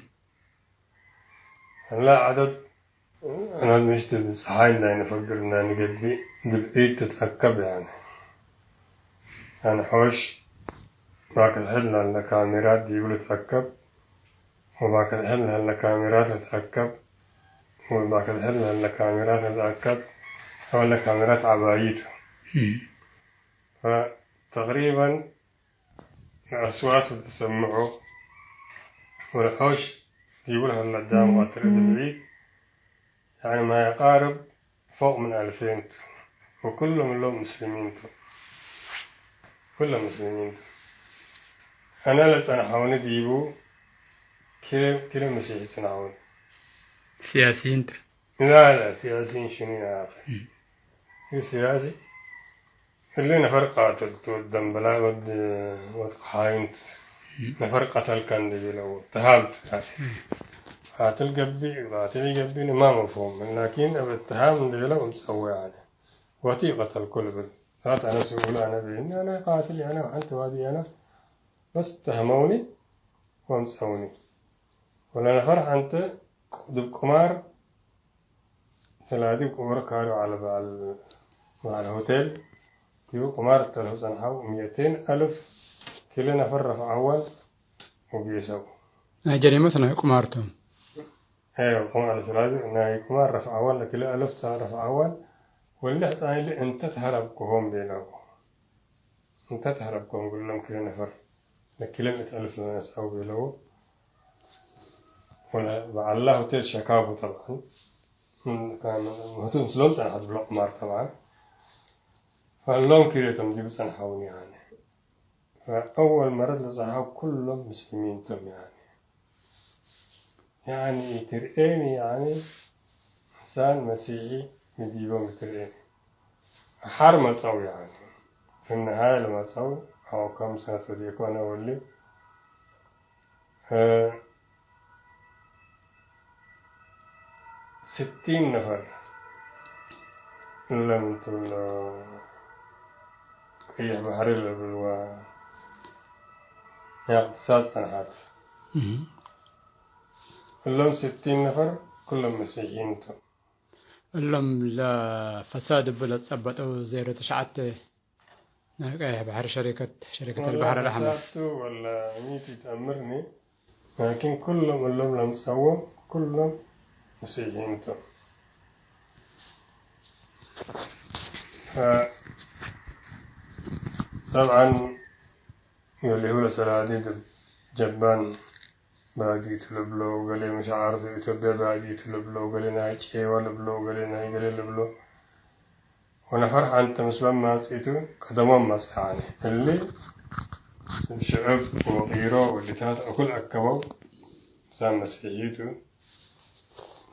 እለ ዐደድ አናት ምሽት ጸሓይ እንዳ ኢነፈግር እንዳ ንገብእ ድብዒት ትትአከብ ያኒ። አነ ሖሽ ባክል ሕድ ለህለ ካሜራት ዲቡ ልትአከብ፣ ወባክል ሕድ ለህለ ካሜራት ልትአከብ፣ ወባክል ሕድ ለህለ ካሜራት ልትአከብ፣ ወለ ካሜራት ዐባይቱ። እም። ፈተቅሪበን ለአስዋት ልትሰምዖ፣ ወለሖሽ ዲቡ ለህለ አዳም ወአትርእ ድብዒት፣ ያኒ ማ የቃርብ ፎቅ ምን አልፌን ቱ፣ ወኩሎም እሎም ሙስሊሚን ቱ። ኩሎም ሙስሊሚን ቱ። አነ ለጸንሐውኒ ዲቡ ክለ፣ ክለ መሲሒ ጸንሐውኒ። ሲያሲይን ቱ። ላ፣ ላ፣ ሲያሲይን ሽኑ ያ አኺ? እም። ይህ ሲያሲ እሊ ነፈር ቃትል ቱ፣ ወድ ደንበላ፣ ወድ፣ ወድ ቀሓይን ቱ። እም። ነፈር ቀተልከ እንዴ ቤለው፣ ተሃምቱ። እም። ቃትል ገብእ፣ ቃትል ኢገብእ ማ መፍሁም። ላኪን እብ እትሃም እንዴ ቤለው እምጸው ያኒ። ወቲ ቀተልኩ ልብል። ዛት አነ ስኡል አነ ቤኒ፣ አነ ቃትል አነ፣ ሐንቲ ዋዲ አነ። በስ ተህመውኒ ወምጸውኒ። ወለነፈር ሐንቲ ዲብ ቁማር ሰላዲ ቁመር ካሉ ዐለ በዐል፣ በዐል ሆቴል ዲቡ ቁማር እተልሁ ጸንሐው። ሚእቴን አልፍ ክል ነፈር ረፍዐወን ወጌሰው። ናይ ጀሪመት ናይ ቁማር ቶም። ኤ፣ ቁማር ሰላዲ ናይ ቁማር ረፍዐወን ለክል አልፍ ተ ረፍዐወን። ወለ ሕጻን እሊ እንተ ተሀረብክሆም ቤለው። እንተ ተሀረብኮም እግሎም ክለ ነፈር ለክለ ምእት አልፍ ለነስአው ቤለው። ወለ በዐላ ሆቴል ሸካቡ ጠብዐን። ምን ካን ህቱ ምስሎም ጸንሐት ብሎ ቁማር ጠብዐን። ፈእሎም ክልኤቶም ዲቡ ጸንሐውን ያኒ። ፈአወል መረት ለጸንሐው ኩሎም ሙስሊሚን ቶም ያኒ። ያኒ ትርኤኒ፣ ያኒ እንሳን መሲሒ ምን ዲቦም ትርኤኒ። ሐር መጸው፣ ያኒ ፍንሃይ ለመጸው፣ አው ከም ሰነት ወዴኮ አነ ወሊ፣ እ፣ ስቲን ነፈር እለ ምን ትብሎ ቀይሕ ባሕሪ ለብልዋ ናይ እቅትሳድ ጸንሐት። እህ። እሎም ስቲን ነፈር ኩሎም መሲሕይን ቶም። እሎም ለፈሳድ እብ ለጸበጠው ዜሮ ትሽዓተ ናይ ቀይሕ ባሕር ሸሪከት፣ ሸሪከት ወላ አልባሕር አልአሕመር። ፈሳድ ቱ ወላ ሚት ይትአምርኒ፣ ላኪን ኩሎም እሎም ለምጸዎም ኩሎም መሲሕይን ቶም። ፈ-፣ ጠብዓን ገሌሁ ለሰላዲ ጀባን ባዲ ቱ ልብሎ፣ ገሌ መሻዕርቱ ኢትዮጵያ ባዲ ቱ ልብሎ፣ ገሌ ናይ ጬዋ ልብሎ፣ ገሌ ናይ ገሌ ልብሎ። ወነፈር ሐንተ ምስሎም ማጽኢቱ ቀደሞም መጽአ ዐለ። እሊ እብ ሽዕብ ወቂሮ ወሊታት እኩል አከበው። ምሳን መሲሒቱ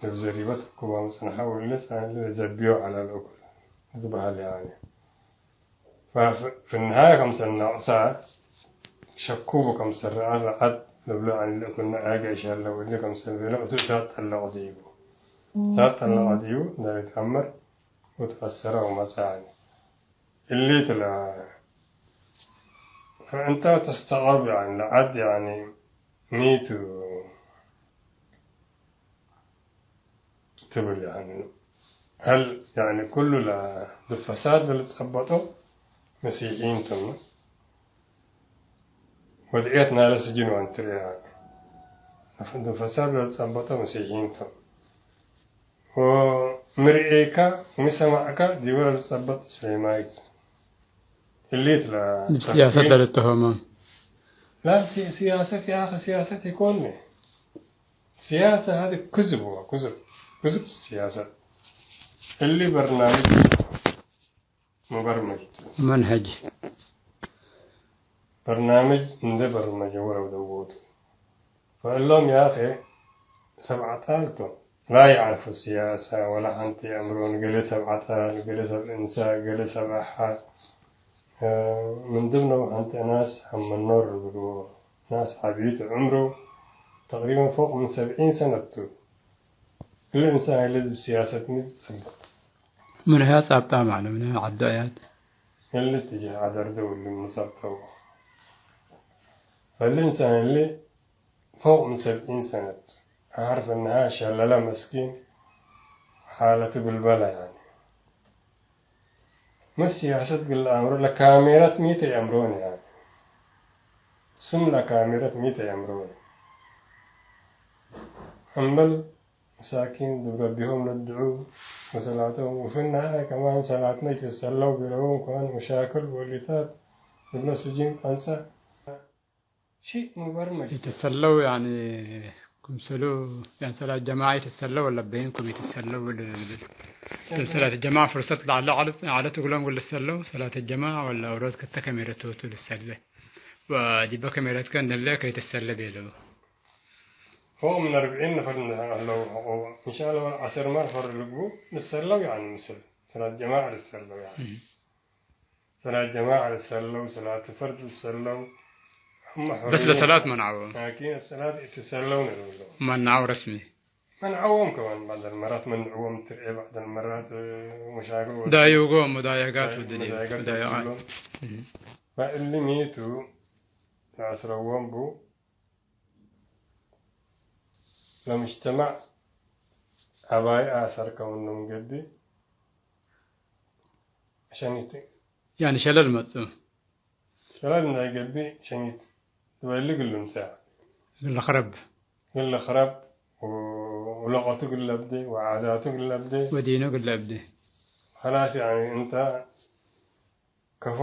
እብ ዘሪበት እኩባም ጽንሐ ወእሊ ሳን ለዘብዮ ዐለ ለእኩል ልትበሀል ያኒ። ፈ-፣ ፍንሃየ ከምሰል ነቅሰ ሸኩቡ ከምሰል ረአ ለዐድ ልብሎ፣ አኒ ለእኩልነ አገ እሻለ ወእሊ ከምሰል ቤለ እቱ እሳት ጠለቁ ዲቡ። እሳት ጠለቁ ዲቡ እንደ ልትአመር ወተአሰረ ወመጸ ያኒ። እሊ ትለ ፈእንተ ተስተቅርብ ያኒ ለዐድ ያኒ ሚቱ ትብል ያኒ። ሀል ያኒ ኩሉ ለ-፣ ዲብ ፈሳድ ለልትጸበጦ መሲሕይን ቶም። ወድዕየት ናለ ስጅን ወአንትርያ ዲብ ፈሳድ ለልትጸበጦ መሲሕይን ቶም። ወምርኤካ ወሚ ሰማዕካ ዲበ ለልትጸበጥ እስሌማይት። እሊት ለ-፣ እብ ስያሰት ለልትሆመም። ላ፣ ሲ-፣ ሲያሰት ያኸ ሲያሰት ኢኮን። ሲያሰ ሀዚ ክዝብ ወ፣ ክዝብ፣ ክዝብ ሲያሰት። እሊ በርናምጅ ሙበርመጅ ቱ። መንሀጅ። በርናምጅ እንደ በርመጀ ወለው ደዎቱ። ፈእሎም ያኸ ሰብ ዐጣል ቶም። ላ ይዐርፉ ሲያሰ ወላ ሐንቲ አምሮን፣ ገሌ ሰብ ዐጣል፣ ገሌ ሰብ እንሳ፣ ገሌ ሰብ አሓ። እ፣ ምን ድብነው ሐንቲ ናስ ሐመኖር ብልዎ። ናስ ዐቢት ዕምሩ ተቅሪበን ፎቅ ምን ሰብዒን ሰነት ቱ። እሊ እንሳን እሊ ዲብ ሲያሰት ሚ ትጸብጥ? ምን ህያ ጻብጣ ማዕለ ምን ዐዱ አያት? እሊ ትጅህ ዐደርደ ወእሊ ምን ጸብጠው። እሊ እንሳን እሊ ፎቅ ምን ሰብዒን ሰነት። አዕርፍ እነሃ ሸለለ መስኪን ሓለቱ ብልበለ ያኒ። ምን ሲያሰት እግል ለአምሮ ለካሜረት ሚ ተአምሮን ያኒ። ስም ለካሜረት ሚ ተአምሮን። እምበል መሳኪን ዲብ ረቢሆም ለድዑ ወሰላቶም ወፊ ነሃየ ከማን ሰላትመ ኢትሰለው ቤለዎም ከማን መሻክል ወሊታት እብለ ስጂን ቀንጸ። ሺእ ሙበርመጅ። ኢትሰለው፣ ያኒ፣ ክምሰሉ፣ ያኒ፣ ሰላት ጀማዐ ኢትሰለው ወለበይንኩም ኢትሰለው ወለ-፣ ሰላት ጀማዐ ፍርሰት ለዐለ ዐለት፣ ዐለት እግሎም ወልሰለው፣ ሰላት ጀማዐ ወለ አውሮት ክተ ከሜረቶቱ ልሰለ። ወዲበ ከሜረትከ እንለ ከይትሰለ ቤለው። ፎቅ ምን አርብዒን ነፈር እንደ ሀለው ዐቆበ። እንሻአላህ ወለ ዐሰር ማ ነፈር ልግቡ ልሰለው፣ ያኒ፣ ምስል ሰላት ጀማዐ ልሰለው፣ ያኒ። እም። ሰላት ጀማዐ ልሰለው፣ ሰላት ፈርድ ልሰለው፣ እመ በስ ሑሪን ለሰላት መንዐዎ። ላኪን ሰላት ኢትሰለው ንብሎ። መንዐው ረስሚ። መንዐዎም ከማን ባዕድ አልመራት መንዕዎም ትርኤ፣ ባዕድ አልመራት፣ እ፣ መሻክል ወ-፣ ዳዩጎ ሙዳየጋት ዳዩ-፣ ውድድ ሙዳየጋት ሙዳየጋት። ውድሎም። እም። ፈእሊ ሚቱ ለአስረዎም ቡ። ለምጅተማዕ አባይ አሰር ከምኑ ገብእ ሸኒት። ያኒ ሸለል መጽእ። ሸለል እንዴ ገብእ ሸኒት። ወእሊ እግል ልምጸእ። እግል ልክረብ። እግል ልክረብ ወ-፣ ወለቀቱ እግል ለብዴ ወዓዳቱ እግል ለብዴ። ወዲኑ እግል ለብዴ። ኸላስ ያኒ እንተ ከፎ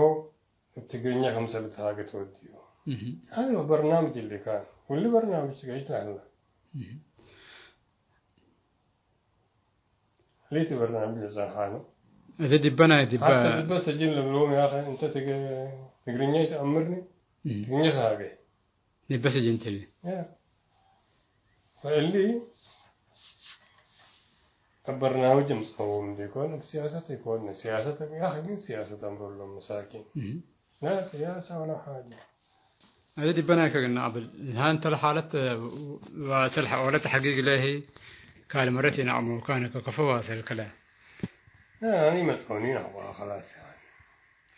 እብ ትግርኛ ክምሰል ልትሃጌ ትወድዩ። እህ። ሀይ በርናምጅ እሊ ካን፣ ሁሉ በርናምጅ ትገይት ለህላ። እህ። ሌቲ በርናምጅ ለጸንሓኑ። እዚ ዲበ ናይ ዲበ ሐተ ዲበ ሰጅን ለብሎም ያኸ እንተ ትግ-፣ ትግርኛ ይትአምርኒ፣ እህ። ትግርኛ ትሃጌ። ኒበ ስጅን ትብል። ያ። ፈእሊ እብ በርናምጅ ምጽአዎም እንዴ ኢኮን፣ እብ ሲያሰት ኢኮን፣ ሲያሰት እብ ያህ ግን ሲያሰት አምሮ ሎም መሳኪን። እህ። ላ ሲያሰ ወላ ሓጀ። አዜ ዲበ ናይ ከግና አብል፣ ሃንተ ለሓለት ወሰል ሐወለት ተሕጊግ ለሂ ካል መረት ይናዕሙ ካነ ከከፎ ዋሰል ከለ። ያ፣ አኒ መጽአውኒ ነዋ፣ ኸላስ ያኒ።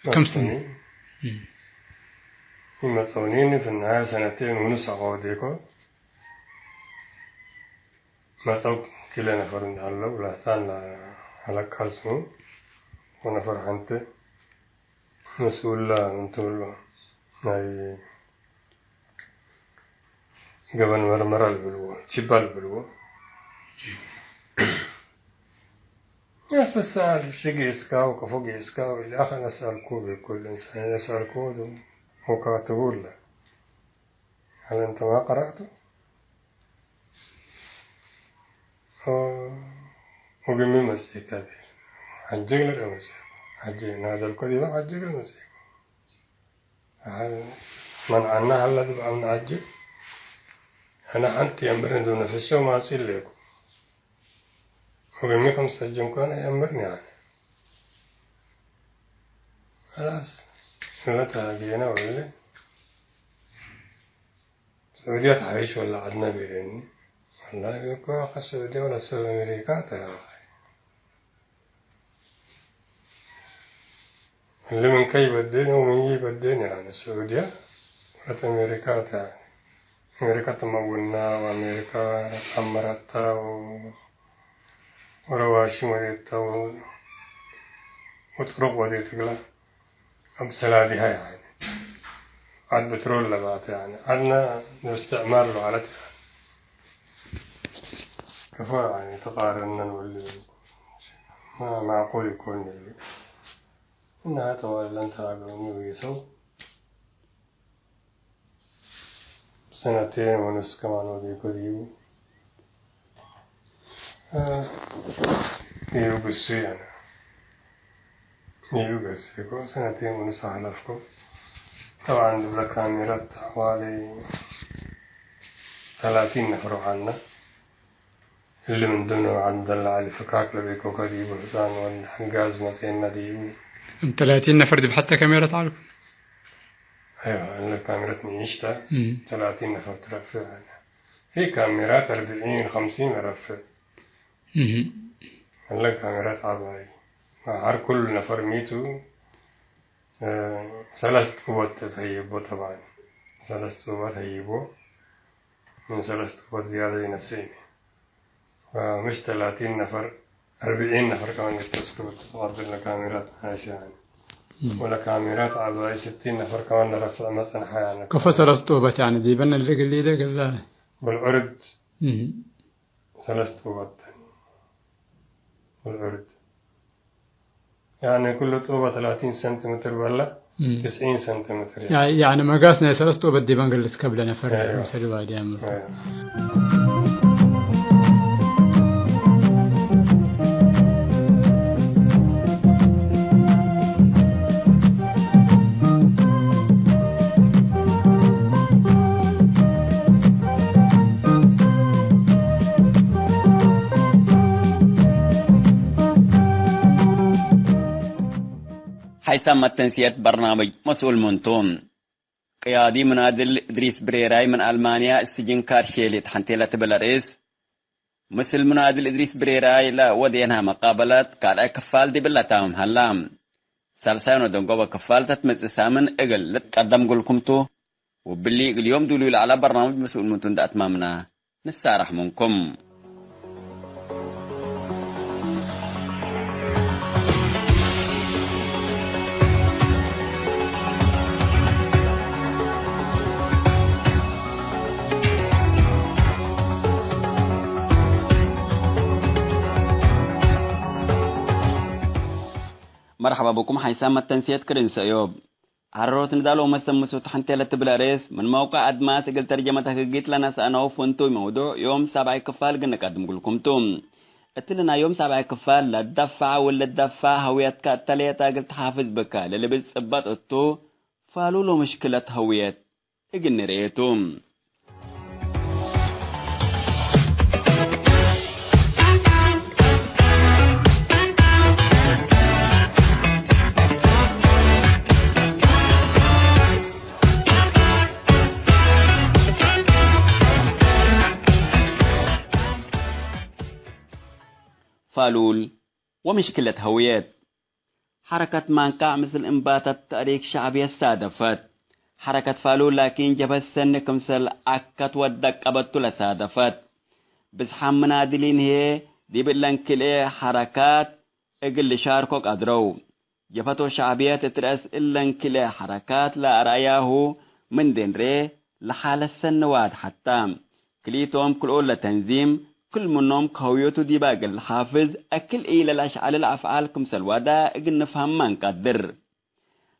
ከም ስኒ? መጽአውኒ። እም። ኢመጽአውኒ፣ ፍናየ ሰነቴን ወንስ አቀወዴኮ። መጽአው ክለ ነፈር እንደ ሀለው፣ ለህታን ለአለቃል ስሙ፣ ወነፈር ሐንቴ መስኡላ እንቱ እሉ ናይ ገበን መርመራ ልብልዎ፣ ቺባ ልብልዎ። ነፍስ ሰኣል፣ እሺ ጌስካው፣ ከፎ ጌስካው፣ እሊ አኸ ነስአልኩ ቤኩል እንሳን ነስአልኩ ወካትቡ እለ። ሀል እንተ ማ ቀረአቱ? ኦ፣ ወግሚ መጽኢከ ቤል። ሐጅግ ለደመጽእ። ሐጅ ናደልኮ ዲበ ሐጅግ ለመጽኢኮ። አሀ፣ መንዐና ሀለ ዲብ አምን ዐጅብ፣ አነ ሐንቲ የምርን ዲብ ነፍሴ ወማጽእ ሌኩ። ወግሚ ክም ሰጅን ኮነ የምርን ያነ። ኸላስ፣ እለ ተሃጌነ ወለ፣ ስዑድየ ተሐይሽ ወለ ዐድነ ቤለኒ። ወላሂ እኮ ከስዑድየ ወለ ሰብ አሜሪካ ተ። እሊ ምን ከይ በዴን ወምን ይበዴን፣ ያኒ፣ ስዑድያ ወለት አሜሪካ ተ፣ ያኒ፣ አሜሪካ ትመውና ወአሜሪካ ተአመረታ ወ-፣ ወረዋሽም ወዴታ ወ-፣ ወጥሩቅ ወዴት እግላ አምሰላሊሃ፣ ያኒ፣ ዐድ ብትሮል ለባተ፣ ያኒ፣ ዐድነ እስትዕማር ለዐለት፣ ያኒ፣ ከፎ፣ ያኒ፣ ተቃረነን ወሊ ማ-፣ ማዕቁል ይኮን እሊ። እና ጠዋል ለንተራገሙ ይሰው ሰነቴን ወንስ ከማን ወዴኮ ዲቡ፣ እ፣ ዲቡ ግሱ ያነ፣ ዲቡ ገሴኮ ሰነቴን ወንስ አሕለፍኮ። ጠብዓን ዲብለ ካሜራት ሐዋሌ ተላቲን ነፈር ወዐልነ። እሊ ምን ድምነ ወዐድ ደለ ዐሊ ፍካክ ለቤኮከ ዲቡ፣ ሕጻን ወድ ሐጋዝ መጽኤነ ዲቡ። እም ተላቲን ነፈር ዲብ ሐተ ካሜራት ዐልኩም? አይዋ፣ እለ ካሜራት ንኢሽ ተ፣ እም። ተላቲን ነፈር ትረፍዕ ዐለ። ፊ ካሜራት አርብዒን ከምሲን ለረፍዕ። እም። እለ ካሜራት ዐባይ። ሐር ኩሉ ነፈር ሚቱ፣ እ፣ ሰለስ ጡበት ተህይቦ ጠብዓን። ሰለስ ጡበት ህይቦ፣ ምን ሰለስ ጡበት ዝያደ ኢነስእኒ። ወምሽ ተላቲን ነፈር፣ አርብዒን ነፈር ከማን ልትወስድ ወትትቀብል ለካሜራት ሓሻ ያኒ። እም። ወለካሜራት ዐባይ ስቲን ነፈር ከማን ለረፍዕ መጽንሐ ያኒ። ከፎ ሰለስ ጡበት ያኒ ዲበን እሊ እግል ኢደ ገዛ። ወልዕርድ እም። ሰለስ ጡበት። ወልዕርድ። ያኒ ኩሉ ጡበ ተላቲን ሰንቲሜትር በለ፣ እም። ትስዒን ሰንቲሜትር ያ-፣ ያኒ መጋስ ናይ ሰለስ ጡበ ዲበን ግልጽ ከብለ ነፈር አይዋ። ምሰል ዋዲ ያምር። አይዋ። ሐይሳም መተንስየት በርናምጅ መስኡል ምንቱ። ቅያዲ ሙናድል እድሪስ ብሬራይ ምን አልማንያ ስጅን ካርሼ ሌትሐንቴ ለትብል አርእስ፣ ምስል ሙናድል እድሪስ ብሬራይ ለወዴንሃ መቃበለት ካልኣይ ክፋል ዲብለ ታምም ሀላ። ሳልሳይ ወደንጎበ ክፋል ተትመጽእ ሳምን እግል ልትቀደም እግልኩም ቱ፣ ወብሊ እግል ዮም ዱሉይ ለዐለ በርናምጅ መስኡል ምንቱ እንደ አትማምና። ንሳረሕ ምንኩም። መርሐባ ብኩም ሐይሳም መተንስየት ክርን ሰእዮብ። ሐረሮት ንዳል ወመሰምሱት ሐንቴ ለትብል አርእስ፣ ምን መውቀዕ አድማስ እግል ተርጀመት አክጊት ለነስአነው ፍንቱይ መውዱዕ ዮም ሳብዓይ ክፋል እግል ንቀድም እግልኩም ቱ። እትሊ ናይ ዮም ሳብዓይ ክፋል፣ ለትደፈዐ ወለትደፈዐ ሀውየትከ እተ ሌጠ እግል ተሓፍዝ ብከ ለልብል ጽበጥ እቱ፣ ፋሉል ወምሽክለት ሀውየት እግል ንርኤ ቱ። ፋሉል ወምሽክለት ሀውየት። ሐረከት ማንቃዕ ምስል እንባተት ተእሪክ ሸዕብየት ሳደፈት። ሐረከት ፋሉል ላኪን ጀብሀት ሰኒ ክምሰል ዐከት ወደቀበቱ ለሳደፈት። ብዝሓም ምናድሊን ህዬ ዲብ እለን ክልኤ ሐረካት እግል ልሻርኮ ቀድረው። ጀብሀት ወሸዕብየት እት ረአስ እለን ክልኤ ሐረካት ለአርአያሁ ምን እንዴ እንርኤ ለሓለት ሰኒ ዋድሐት ተ። ክልኢቶም ክልኦለ ተንዚም፣ ክል ምኖም ከህውየቱ ዲበ እግል ለሓፍዝ፣ አክል ኢለለአሽዐልል አፍዓል ክምሰል ዋዳ እግል ንፍሀም ማ እንቀድር።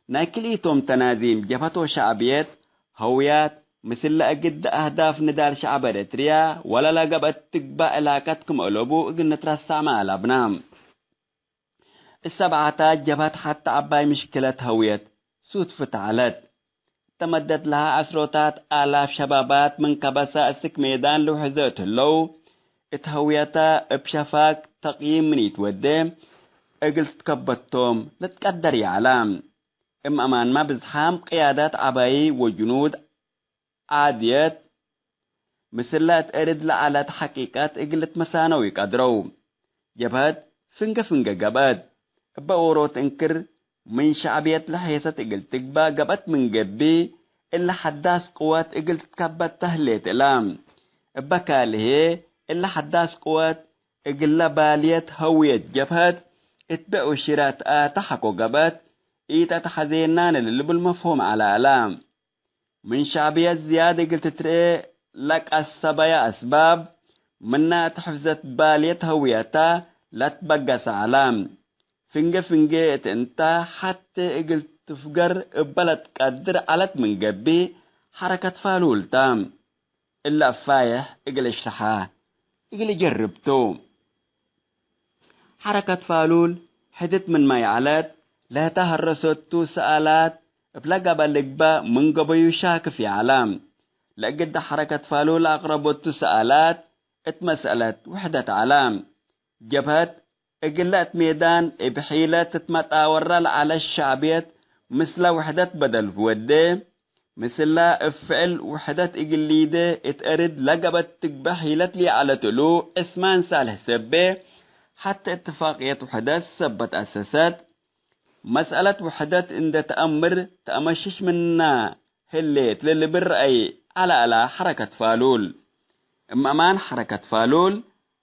ናይ ክልኢቶም ተናዚም ጀብሀት ወሸዕብየት፣ ሀውያት፣ ምስለ እግድ አህዳፍ ንዳል ሸዐብ ኤረትርያ ወለለገብአት ትግባእ ዕላቀት ክም አለቡ እግል ንትረሳዕ ማ አለብና። እሰብዓታት ጀብሀት ሐተ ዐባይ ምሽክለት ሀውየት ሱድፍት ዐለት። እተ መደት ለሀ ዐስሮታት አላፍ ሸባባት ምን ከበሰ እስክ ሜዳን ልውሕዘ እት ህለው፣ እት ሀውየተ እብ ሸፋግ ተቅዪም ምን ኢትወዴ እግል ትትከበቶም ልትቀደር ይዐለ። እም አማንመ ብዝሓም ቅያዳት ዐባዪ ወጅኑድ ዓድየት ምስለ እት እርድ ለዐለት ሐቂቀት እግል ልትመሳነው ኢቀድረው። ጀብሀት ፍንገ ፍንገ ገብአት። እበ ዎሮት እንክር ምን ሸዕብየት ለሔሰት እግል ትግባእ ገብአት ምን ገብእ፣ እለ ሐዳስ ቅወት እግል ትትከበት ተህሌት እላ። እበ ካልእ ህዬ፣ እለ ሐዳስ ቅወት እግለ ባልየት ሀውየት ጀብሀት እት ብዕ ወሽረ ተአተሐኮ ገብአት፣ ኢተአትሐዜናነ ለልብል መፍሁም ዐለ እላ። ምን ሸዕብየት ዝያድ እግል ትትርኤ ለቀሰበየ አስባብ፣ ምነ እት ሕፍዘት ባልየት ሀውየተ ለትበገሰ ዐለ። ፍንጌ ፍንጌ እት እንተ ሐቴ እግል ትፍገር እበ ለትቀድር ዐለት ምን ገብእ፣ ሐረከት ፋሉል ተ። እለ አፋዬሕ እግል እሽርሐ እግል እጀርብ ቱ። ሐረከት ፋሉል ሕድት ምንመ ይዐለት ለህተ ሀረሰቱ ሰኣላት እብ ለገበ ልግበእ ምን ገበዩ ሻክፍ ይዐለ። ለእግል ሐረከት ፋሉል አቅረበቱ ሰኣላት እት መስአለት ውሕደት ዐለ። ጀብሀት እግለ እት ሜዳን እብ ሒለት ትትመጣወራ ለዐለት ሸዕብየት ምስለ ውሕደት በደል ወዴ። ምስላ እብ ፍዕል ውሕደት እግል ሊዴ እት እርድ ለገበት ትግበእ ሒለት ሊዐለት እሉ ዕስማን ሳልሕ ሰቤ ሐቴ እትፋቅየት ውሕደት ሰበት አሰሰት። መስአለት ውሕደት እንዴ ተአምር ተአመሽሽ ምና ህሌት ለልብል ረአይ ዐለ እላ ሐረከት ፋሉል። እም አማን ሐረከት ፋሉል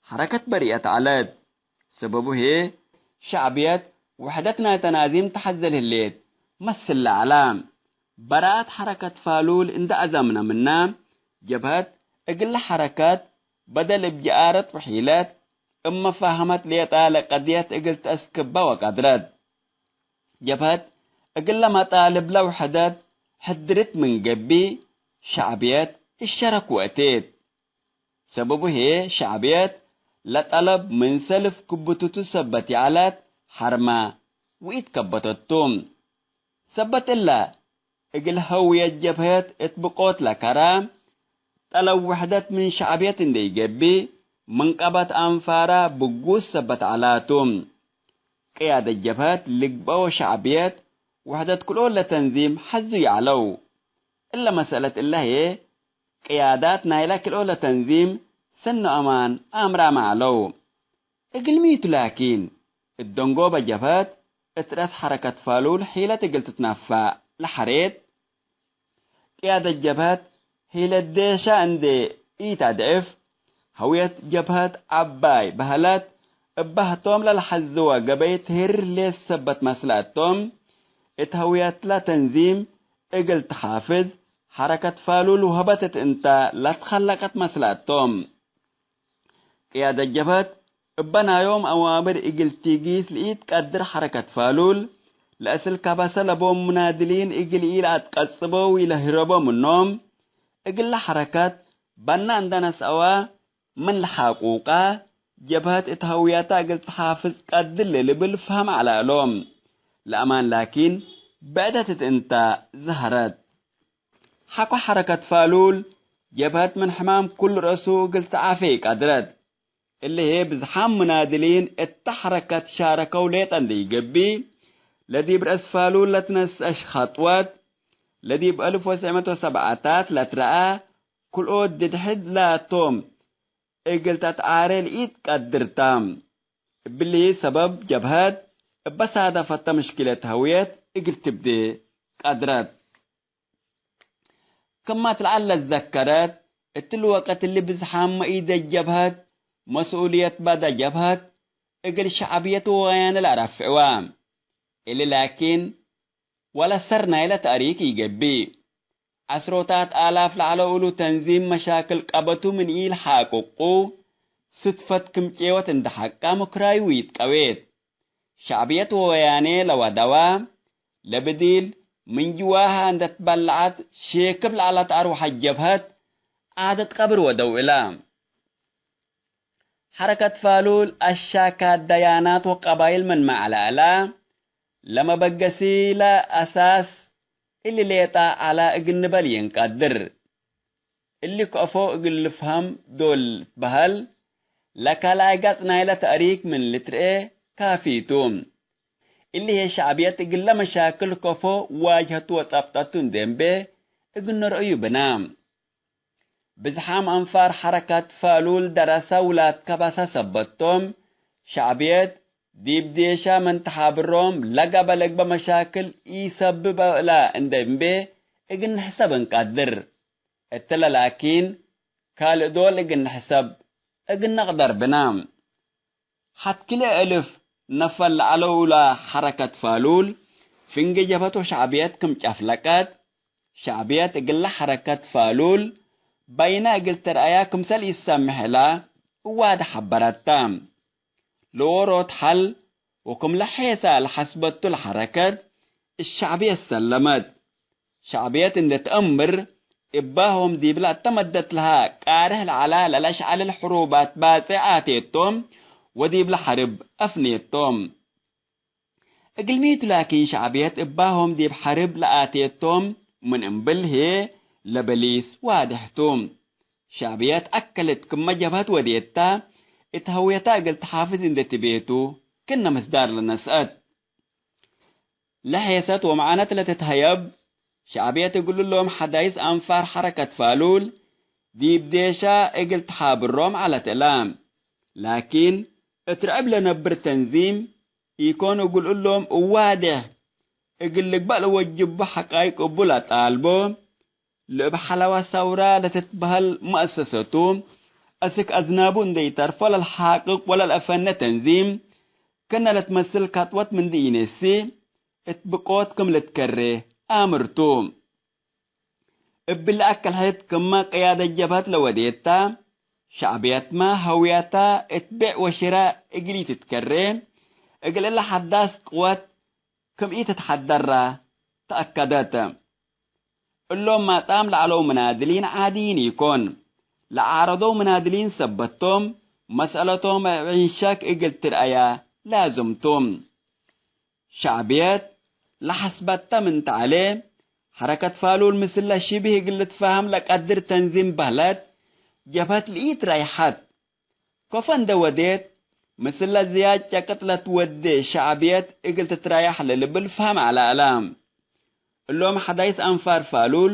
ሐረከት በሪአት ዐለት። ሰበቡ ህዬ ሸዕብየት ውሕደት ናይ ተናዚም ተሐዘል ህሌት መስል ለዐለ። በራአት ሐረከት ፋሉል እንዴ አዘምነ ምነ፣ ጀብሀት እግለ ሐረከት በደል እብ ጀአረት ወሒለት እብ መፋሀመት ሌጠ ለቀድየት እግል ተአስክበ ወቀድረት። ጀብሀት እግለ መጣልብ ለውሕደት ሕድርት ምን ገብእ፣ ሸዕብየት እሸረክ ወእቴት። ሰበቡ ህዬ ሸዕብየት ለጠለብ ምን ሰልፍ ክብትቱ ሰበት ይዐለት ሐርመ ወኢትከበተቱ። ሰበት እለ፣ እግል ሀውየት ጀብሀት እት ብቆት ለከረ፣ ጠለብ ውሕደት ምን ሸዕብየት እንዴ ኢገብእ፣ ምን ቀበት አንፋራ ብጉስ ሰበት ዐላቱ። ቅያደት ጀብሀት ልግበኦ ሸዕብየት ውሕደት ክልኦለ ተንዚም ሐዙ ይዐለው። እለ መሰለት እለ ህዬ፣ ቅያዳት ናይለ ክልኦለ ተንዚም ሰኖ አማን አምራመ ዐለው። እግልሚቱ ላኪን፣ እት ደንጎበ ጀብሀት እት ረአስ ሐረከት ፋሉል ሒለት እግል ትትነፈዕ ለሐሬት። ቅያደት ጀብሀት ሒለት ዴሻ እንዴ ኢተአድዕፍ፣ ሀውየት ጀብሀት ዐባይ በህለት፣ እበ ህቶም ለለሐዝወ ገበይ ትህርር ሌስ ሰበት መስለአቶም፣ እት ሀውየትለ ተንዚም እግል ተሓፍዝ ሐረከት ፋሉል ወሀበት እት እንተ ለትከለቀት መስለአቶም። ቅያደት ጀብሀት እበ ናዮም አዋምር እግል ቲጊስ ለኢትቀድር ሐረከት ፋሉል፣ ለእስል ከበሰ ለቦም ሙናድሊን እግል ኢለአትቀጽቦ ወኢለህረቦ ምኖም፣ እግለ ሐረከት በና እንደ ነስአወ ምን ለሓቁቀ፣ ጀብሀት እት ሀውየተ እግል ተሓፍዝ ቀድር ለልብል ፈሀም ዐለ እሎም። ለአማን ላኪን፣ ብዕደት እት እንተ ዘሀረት። ሐቆ ሐረከት ፋሉል፣ ጀብሀት ምን ሕማም ኩሉ ረእሱ እግል ተዓፌ ኢቀድረት። እሊ ህዬ ብዝሓም ሙናድሊን እተ ሐረከት ሻረከው ሌጠ እንዴ ኢገብእ፣ ለዲብ ረአስ ፋሉል ለትነስአሽ ኸጥወት፣ ለዲብ አልፍ ወትስዕ መቱ ወሰብዓታት ለትረአ ክልኦት ድድ-ሕድ ላቶም እግል ተትዓሬ ለኢትቀድር ተ። እብሊ ሰበብ ጀብሀት እበ ሳደፈተ ምሽክለት ሀውየት እግል ትብዴ ቀድረት። ክመ ለዐል ለትዘከረት፣ እትሊ ወቅት እሊ ብዝሓም መኢደት ጀብሀት፣ መስኡልየት በደ ጀብሀት፣ እግል ሸዕብየት ወወያነ ለአረፍዕወ። እሊ ላኪን፣ ወለ ሰር ናይለ ተእሪክ ኢገብእ። ዐስሮታት አላፍ ለዐለው እሉ ተንዚም መሻክል ቀበቱ ምን ኢልሓቅቁ፣ ስድፈት ክም ጬወት እንደ ሐቃ ምክራዩ ኢትቀዌት። ሸዕብየት ወወያኔ ለወደዋ፣ ለብዲል ምን ጅዋሃ እንደ ትበለዐት ሼክብ ለዐለት አርወሐት ጀብሀት፣ ዓደት ቀብር ወደው እለ። ሐረከት ፋሉል አሻካት ደያናት ወቀባይል ምንመ ዐለ እለ፣ ለመበገሲ ለአሳስ እሊ ሌጠ ዐለ እግል ንበል ይንቀድር። እሊ ከፎ እግል ልፍሀም ዶል ልትበሀል፣ ለካልኣይ ገጽ ናይለ ተእሪክ ምን ልትርኤ ካፊ ቱ። እሊ ህዬ ሸዕብየት እግለ መሻክል ከፎ ዋጅሀቱ ወጸብጠቱ እንዴ እንቤ እግል ንርእዩ ብነ። ብዝሓም አንፋር ሐረካት ፋሉል ደረሰ ውላድ ከበሰ ሰበት ቶም፣ ሸዕብየት ዲብ ዴሻ ምን ተሓብሮም ለገበ ለግበ መሻክል ኢሰብብ እለ እንዴ እንቤ እግል ንሕሰብ እንቀድር። እትለ ላኪን፣ ካልእ ዶል እግል ንሕሰብ እግል ነቅደር ብነ። ሐት ክልኤ እልፍ ነፈር ለዐለው እለ ሐረከት ፋሉል፣ ፍንጌ ጀብሀት ወሸዕብየት ክም ጨፍለቀት፣ ሸዕብየት እግለ ሐረከት ፋሉል በይነ እግል ትርአያ ክምሰል ኢሰምሕ እለ እዋደ ሐበረት ተ። ለዎሮት ሐል ወክም ለሔሳ ለሐስበቱ ለሐረከት እሸዕብየት ሰለመት። ሸዕብየት እንዴ ተአምር እባሆም ዲብለ እተ መደት ለሀ ቃርህ ለዐላ ለለአሽዐልል ሕሩባት ባጽዕ አቴቶም ወዲብለ ሐርብ አፍኔቶም። እግልሚቱ ላኪን ሸዕብየት እባሆም ዲብ ሐርብ ለአቴቶም ምን እምብል ህዬ ለበሊስ ዋድሕ ቱ። ሸዕብየት አከልት ክመ ጀብሀት ወዴት ተ፣ እት ሀውየታ እግል ተሓፍዝ እንዴ ትቤ ቱ ክእነ ምስዳር ለነስአት። ለሔሰት ወመዓነት ለትትሀየብ፣ ሸዕብየት እግል እሎም ሐዳይስ አንፋር ሐረከት ፋሉል ዲብ ዴሻ እግል ተሓብሮም ዐለት እላ። ላኪን፣ እት ርዕብ ለነብር ተንዚም ኢኮን እግል እሎም እዋዴሕ እግል ልግበእ ለወጅቡ ሐቃይቅ እቡ ለጣልቦ፣ ለእብ ሐለዋ ሰውራ ለትትበህል መአሰሰቱ፣ አስክ አዝናቡ እንዴ ኢተርፎ ለልሓቅቅ ወለልአፈነ ተንዚም፣ ክእነ ለትመስል ከጥወት ምንዲ ኢነሲ፣ እት ብቆት ክም ልትከሬ አምር ቱ። እብሊ አከል ሕድ ክመ ቅያደት ጀብሀት ለወዴት ተ፣ ሸዕብየትመ ሀውየተ እት ቤዕ ወሽረ እግል ኢትትከሬ፣ እግል እለ ሐዳስ ቅወት ክም ኢትትሐደረ ተአከደት። እሎም ማጻም ለዐለው ምናድሊን ዓድይን ኢኮን፣ ለዓረደው ምናድሊን ሰበት ቶም፣ መስአለቶም እብ ዒን ሸክ እግል ትርአየ ላዝም ቱ። ሸዕብየት ለሐስበተ ምን ተዐሌ፣ ሐረከት ፋሉል ምስለ ሽብህ እግል ልትፋሀም ለቀድር ተንዚም በህለት፣ ጀብሀት ለኢትረይሐት። ኮፎ እንዴ ወዴት፣ ምስለ ዝያድ ጨቅጥ ለትወዴ ሸዕብየት እግል ትትረያሕ ለልብል ፈሀም ዐለ እለ። እሎም ሐዳይስ አንፋር ፋሉል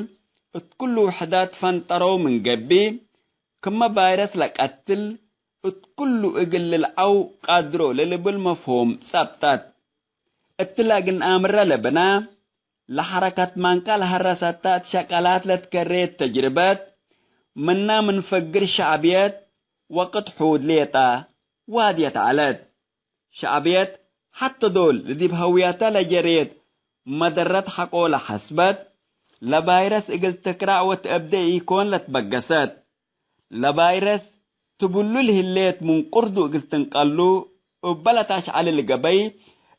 እት ኩሉ ውሕዳት ፈንጠረው ምን ገብእ፣ ክመ ቫይረስ ለቀትል፣ እት ኩሉ እግል ልልዐው ቃድሮ ለልብል መፍሁም ጸብጠት። እትለ እግል ነአምረ ለብነ፣ ለሐረከት ማንቃ ለሀረሰተ እት ሸቀላት ለትከሬት ተጅርበት፣ ምና ምን ፈግር ሸዕብየት ወቅት ሑድ ሌጠ ዋድየት ዐለት። ሸዕብየት ሐቴ ዶል ለዲብ ሀውየተ ለጀሬት መደረት ሐቆ ለሐስበት፣ ለቫይረስ እግል ትክራዕ ወትአብዴ ኢኮን ለትበገሰት። ለቫይረስ ትብሉ ለህሌት ምን ቅርዱ እግል ትንቀሉ እበ ለታሽዐልል ገበይ፣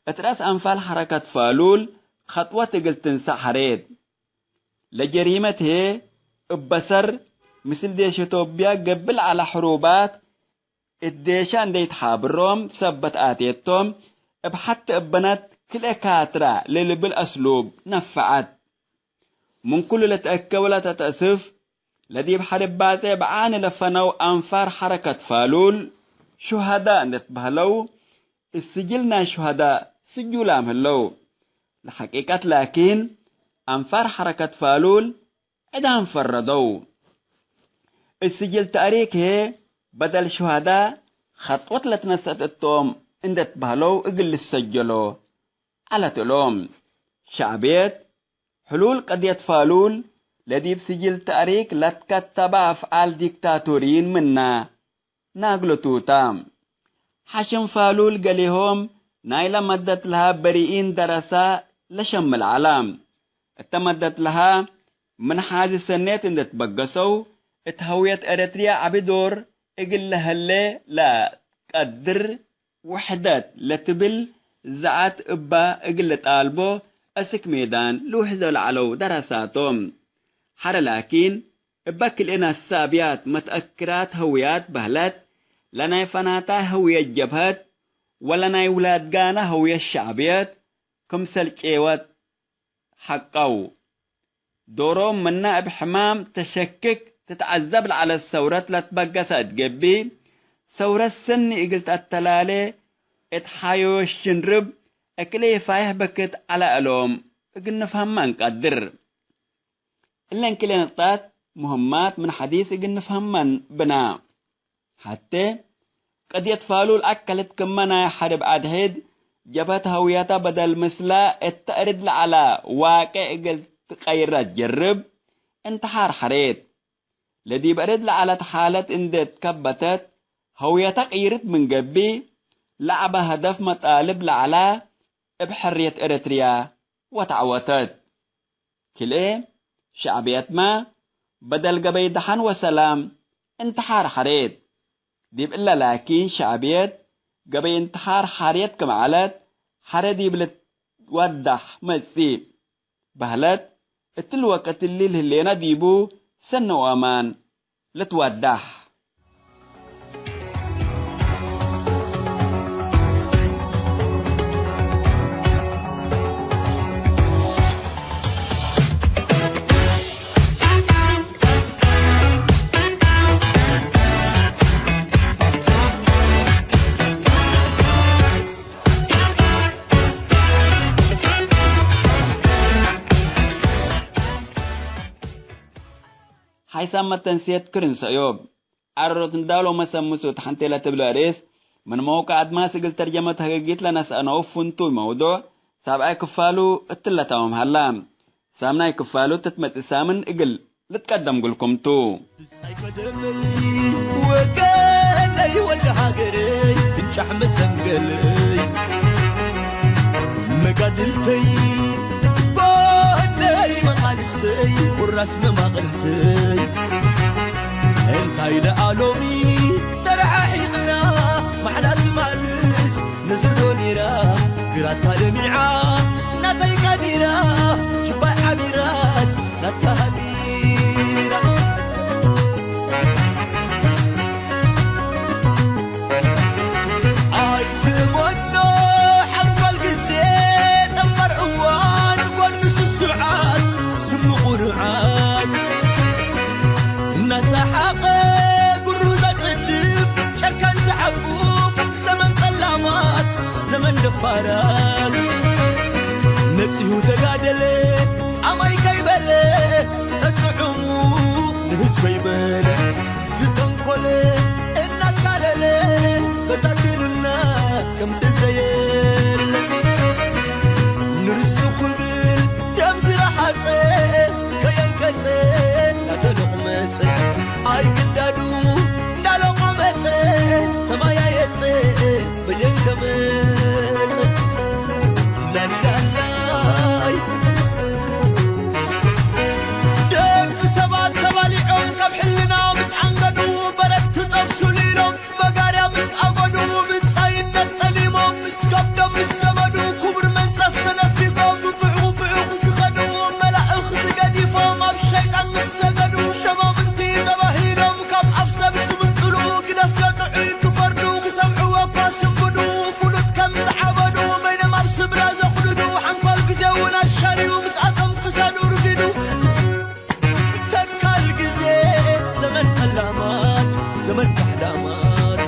እት ረአስ አንፋል ሐረከት ፋሉል ከጥወት እግል ትንሰእ ሐሬት። ለጀሪመት ህዬ እበ ሰር፣ ምስል ዴሽ ኢትዮጵያ ገብእ ለዐለ ሕሩባት፣ እት ዴሻ እንዴ ኢትሓብሮም ሰበት አቴቶም፣ እብ ሐቲ እበነት ክልኤ ካትራ ለልብል አስሉብ ነፈዐት። ምን ኩሉ ለትአኬ ወለተተአስፍ፣ ለዲብ ሐርብ ባጼ ብዓኒ ለፈነው አንፋር ሐረከት ፋሉል ሹሀዳእ እንዴ ትበህለው፣ እት ስጅል ናይ ሹሀዳእ ስጁላም ህለው። ለሐቂቀት ላኪን፣ አንፋር ሐረከት ፋሉል ዕዳም ፈረደው። እት ስጅል ተእሪክ ህዬ፣ በደል ሹሀዳእ ኸጥወት ለትነሰአት እቶም እንዴ ትበህለው እግል ልሰጀሎ ዐለት እሎም። ሸዕብየት፣ ሕሉል ቀድየት ፋሉል ለዲብ ስጅል ተእሪክ ለትከተበ አፍዓል ዲክታቶርይን ምና ናግሎ ቱ ተ። ሐሽም ፋሉል ገሌሆም ናይለ መደት ለሀ በሪኢን ደረሳ ለሸምል ዐለ። እተ መደት ለሀ ምን ሓዚ ሰኔት እንዴ ትበገሰው፣ እት ሀውየት ኤረትርያ ዐቢ ዶር እግል ለሀሌ ለቀድር፣ ውሕደት ለትብል ዘዐት እባ እግል ልጣልቦ አስክ ሜዳን ልውሕዞ ለዐለው ደረሳቶም። ሐረ ላኪን፣ እበ ክልኤ ነሳብያት መትአክራት ሀውያት በህለት፣ ለናይ ፈናታይ ሀውየት ጀብሀት ወለናይ ውላድ ጋና ሀውየት ሸዕብየት ክምሰል ጬወት ሐቀው። ዶሮም ምነ እብ ሕማም ተሸክክ ትትዐዘብ ለዐለት ሰውረት ለትበገሰ እት ገብእ፣ ሰውረት ሰኒ እግል ተአተላሌ እት ሓዮሽ ሽንርብ እክለ ይፋይሕ በክት ዐለ እሎም እግል ንፍሀመ እንቀድር። እለን ክልኤ ንቅጣት ሙህማት ምን ሐዲስ እግል ንፍሀመን ብና። ሐቴ፣ ቅድየት ፋሉል አከልት ክመ ናይ ሐርብ አድሕድ፣ ጀብሀት ሀውየተ በደል ምስላ እተ እርድ ለዐለ ዋቄዕ እግል ትቀይረ ትጀርብ፣ እንትሓር ሐሬት። ለዲብ እርድ ለዐለት ሓለት እንዴ ትከበተት፣ ሀውየተ ቅይርት ምን ገብእ፣ ለዐበ ሀደፍ መጣልብ ለዐላ እብ ሕርየት ኤረትርያ ወተዐወተት። ክልኤ፣ ሸዕብየትመ በደል ገበይ ደሐን ወሰላም እንትሓር ሐሬት። ዲብ እለ ላኪን ሸዕብየት ገበይ እንትሓር ሐሬት ክም ዐለት ሐሬ ዲብ ልትወዳሕ መጽእ በህለት። እትሊ ወቅት እሊ ለህሌነ ዲቡ ሰነ ወአማን። ልትወዳሕ። ሓይሳም መተንስየት ክርን ሰእዮብ። አሮት ንዳሎ መሰምሱ ተሐንቴ ለትብል ርእስ፣ ምን መውቀዕ አድማስ እግል ተርጀመት ህግጊት ለነስአነው ፍንቱይ መውዱዕ፣ ሳብዓይ ክፋሉ እትለ ተማም ሀላ። ሳምናይ ክፋሉ ትትመጽእ ሳምን እግል ልትቀደም ግልኩም ቱ። ወገነይ ወልደ ሃገረይ፣ ፍንጫሕ መሰንገለይ፣ መጋድልተይ፣ ጎነይ መቃልስተይ፣ ኩራስ መማቕልተይ፣ እንታይ ደኣ ሎሚ ተረሓሒቕና፣ ማሕላ ትማልስ ንዝዶ ኒራ፣ ግራታ ደሚዓ፣ ናተይ ቀዲራ፣ ችባይ ዓቢራት፣ ናትካ ሃቢራ። ኣይትመኖ ሓንጎል ግዜ፣ ጠንበር እዋን፣ ጎኒ ስሱዓት፣ ስሚ ቁኑዓት። እናሰሓቐ ጉሩ ዘጽድፍ፣ ጨካን ዘዐቁፍ፣ ዘመን ጠላማት፣ ዘመን ደፋራት። ነጺሁ ተጋደለ፣ ጻማይ ከይበለ፣ ጸጥዑሙ ንህዝበይ በለ። ዝተንኮለ እናታለለ፣ በታትንና ከም ትዘየለ። ንርስቱ ክብል ደም ዝረሓጸ፣ ከየንቀጸ እናተለቑመጸ፣ ኣይግዳዱ እንዳለቆመጸ፣ ተማያየጸ በየን ከመጸ። ላላላይ ደቂ ሰባት ተባሊዖም ካብ ሕልና ምስ ዓንገዱ፣ በረት ክጠብሱ ሊሎም መጋርያ ምስ ኣጎዱ፣ ብጻይነት ጠሊሞም ምስ ከብዶም ምስ ዘመዱ፣ ክቡር መንጸፍ ተነፊጎም ብብዕኡ ብዕኡ ክኸዱ፣ መላእኽቲ ገዲፎም ኣብ ሸይጣን ምስ ሰገዱ፣ ሸማምንቲ ተባሂሎም ካብ ኣፍ ሰብ ዝምንጥሉ፣ ግደፍ ዘጥዑይ ክፈርዱ፣ ክሰምዕዎ እኳ ስንብዱ፣ ፍሉጥ ከም ዝዓበዱ፣ በይኖም ኣብ ስብራ ዘኹድዱ፣ ሓንኳል ግዜ እውን ኣሻርዩ፣ ምስኣቶም ክሳዱ ርጊዱ። ተካል ግዜ ዘመን ጠላማት፣ ዘመን ካሕዳማት፣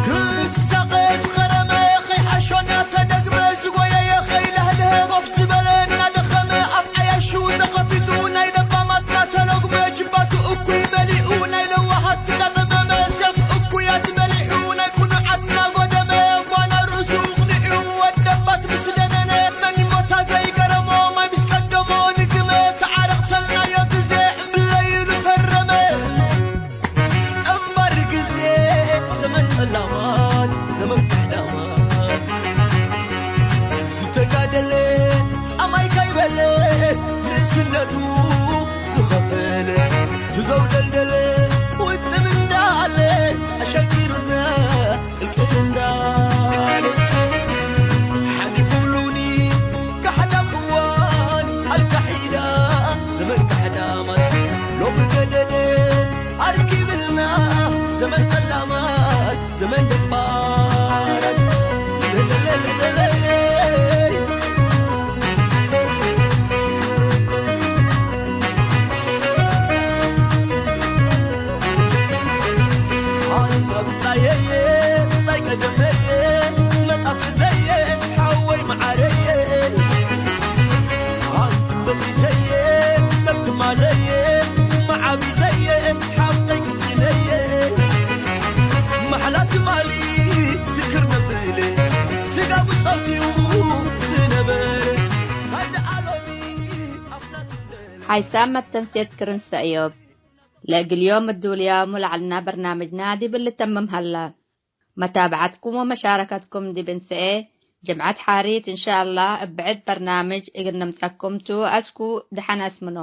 ክሳቐ ዝኸረመ ከይሓሾ እናተደግመ፣ ዝጎየየ ከይለህለሀ ኮፍ ዝበለ እናደኸመ፣ ኣፍ ዓያሹ ተኸፊቱ ናይ ለባማት እናተሎግመ፣ ጅባቱ እኩይ መሊኡ ናይ ለዋሃት እናጠመመ፣ ሰብ እኩያት በሊዑ ናይ ቅኑዓት እናጎደመ፣ ጓና ርእሱ ኣቕኒዑ ወደባት ምስ ደነነ፣ መን ይሞታ ዘይገረሞ ማይ ምስ ቀደሞ ንግመ፣ ተዓረቕ ተልናዮ ግዜ እምብለይሉ ፈረመ። እምበር ግዜ ዘመን ጸላማት፣ ዘመን ካሕዳማት፣ ዝተጋደለ ጻማይ ከይበለ ንእስነቱ ዝኸፈለ፣ ትዘው ደልደለ ውጥም እንዳለ ኣሸጊሩና ቅልቅል እንዳለ፣ ሓሊፉሉኒ ካሕዳም እዋን ኣልካሒዳ፣ ዘመን ካሕዳማት ሎሚ ገደደ ኣርኪብልና፣ ዘመን ጠላማት ዘመን ደፋራት። ኣንታ ብጻየየ፣ ብጻይ ቀደመየ፣ መጻፍተየ፣ ሓወይ መዓረየ። ኣንቱ በሲተየ፣ ሰብ ትማለየ፣ መዓቢተየ፣ ሓብተይ ክጅነየ። ማሕላ ትማሊ ዝክር ነብለ፣ ስጋ ብጾትዩ ዝነበረ፣ ሃይደ ኣሎሚ ኣፍናት እንደለ። ሓይሳም መተንሴት ክርን ሰእዮብ። ለእግል ዮም እዱልያሙ ለዐልና በርናምጅና ዲብ ልተምም ሀላ። መታብዐትኩም ወመሻረከትኩም ዲብ እንሰኤ ጅምዐት ሓሪት እንሻአላህ እብ ብዕድ በርናምጅ እግል ንምጸኩም ቱ። አስኩ ደሐን አስምኖ።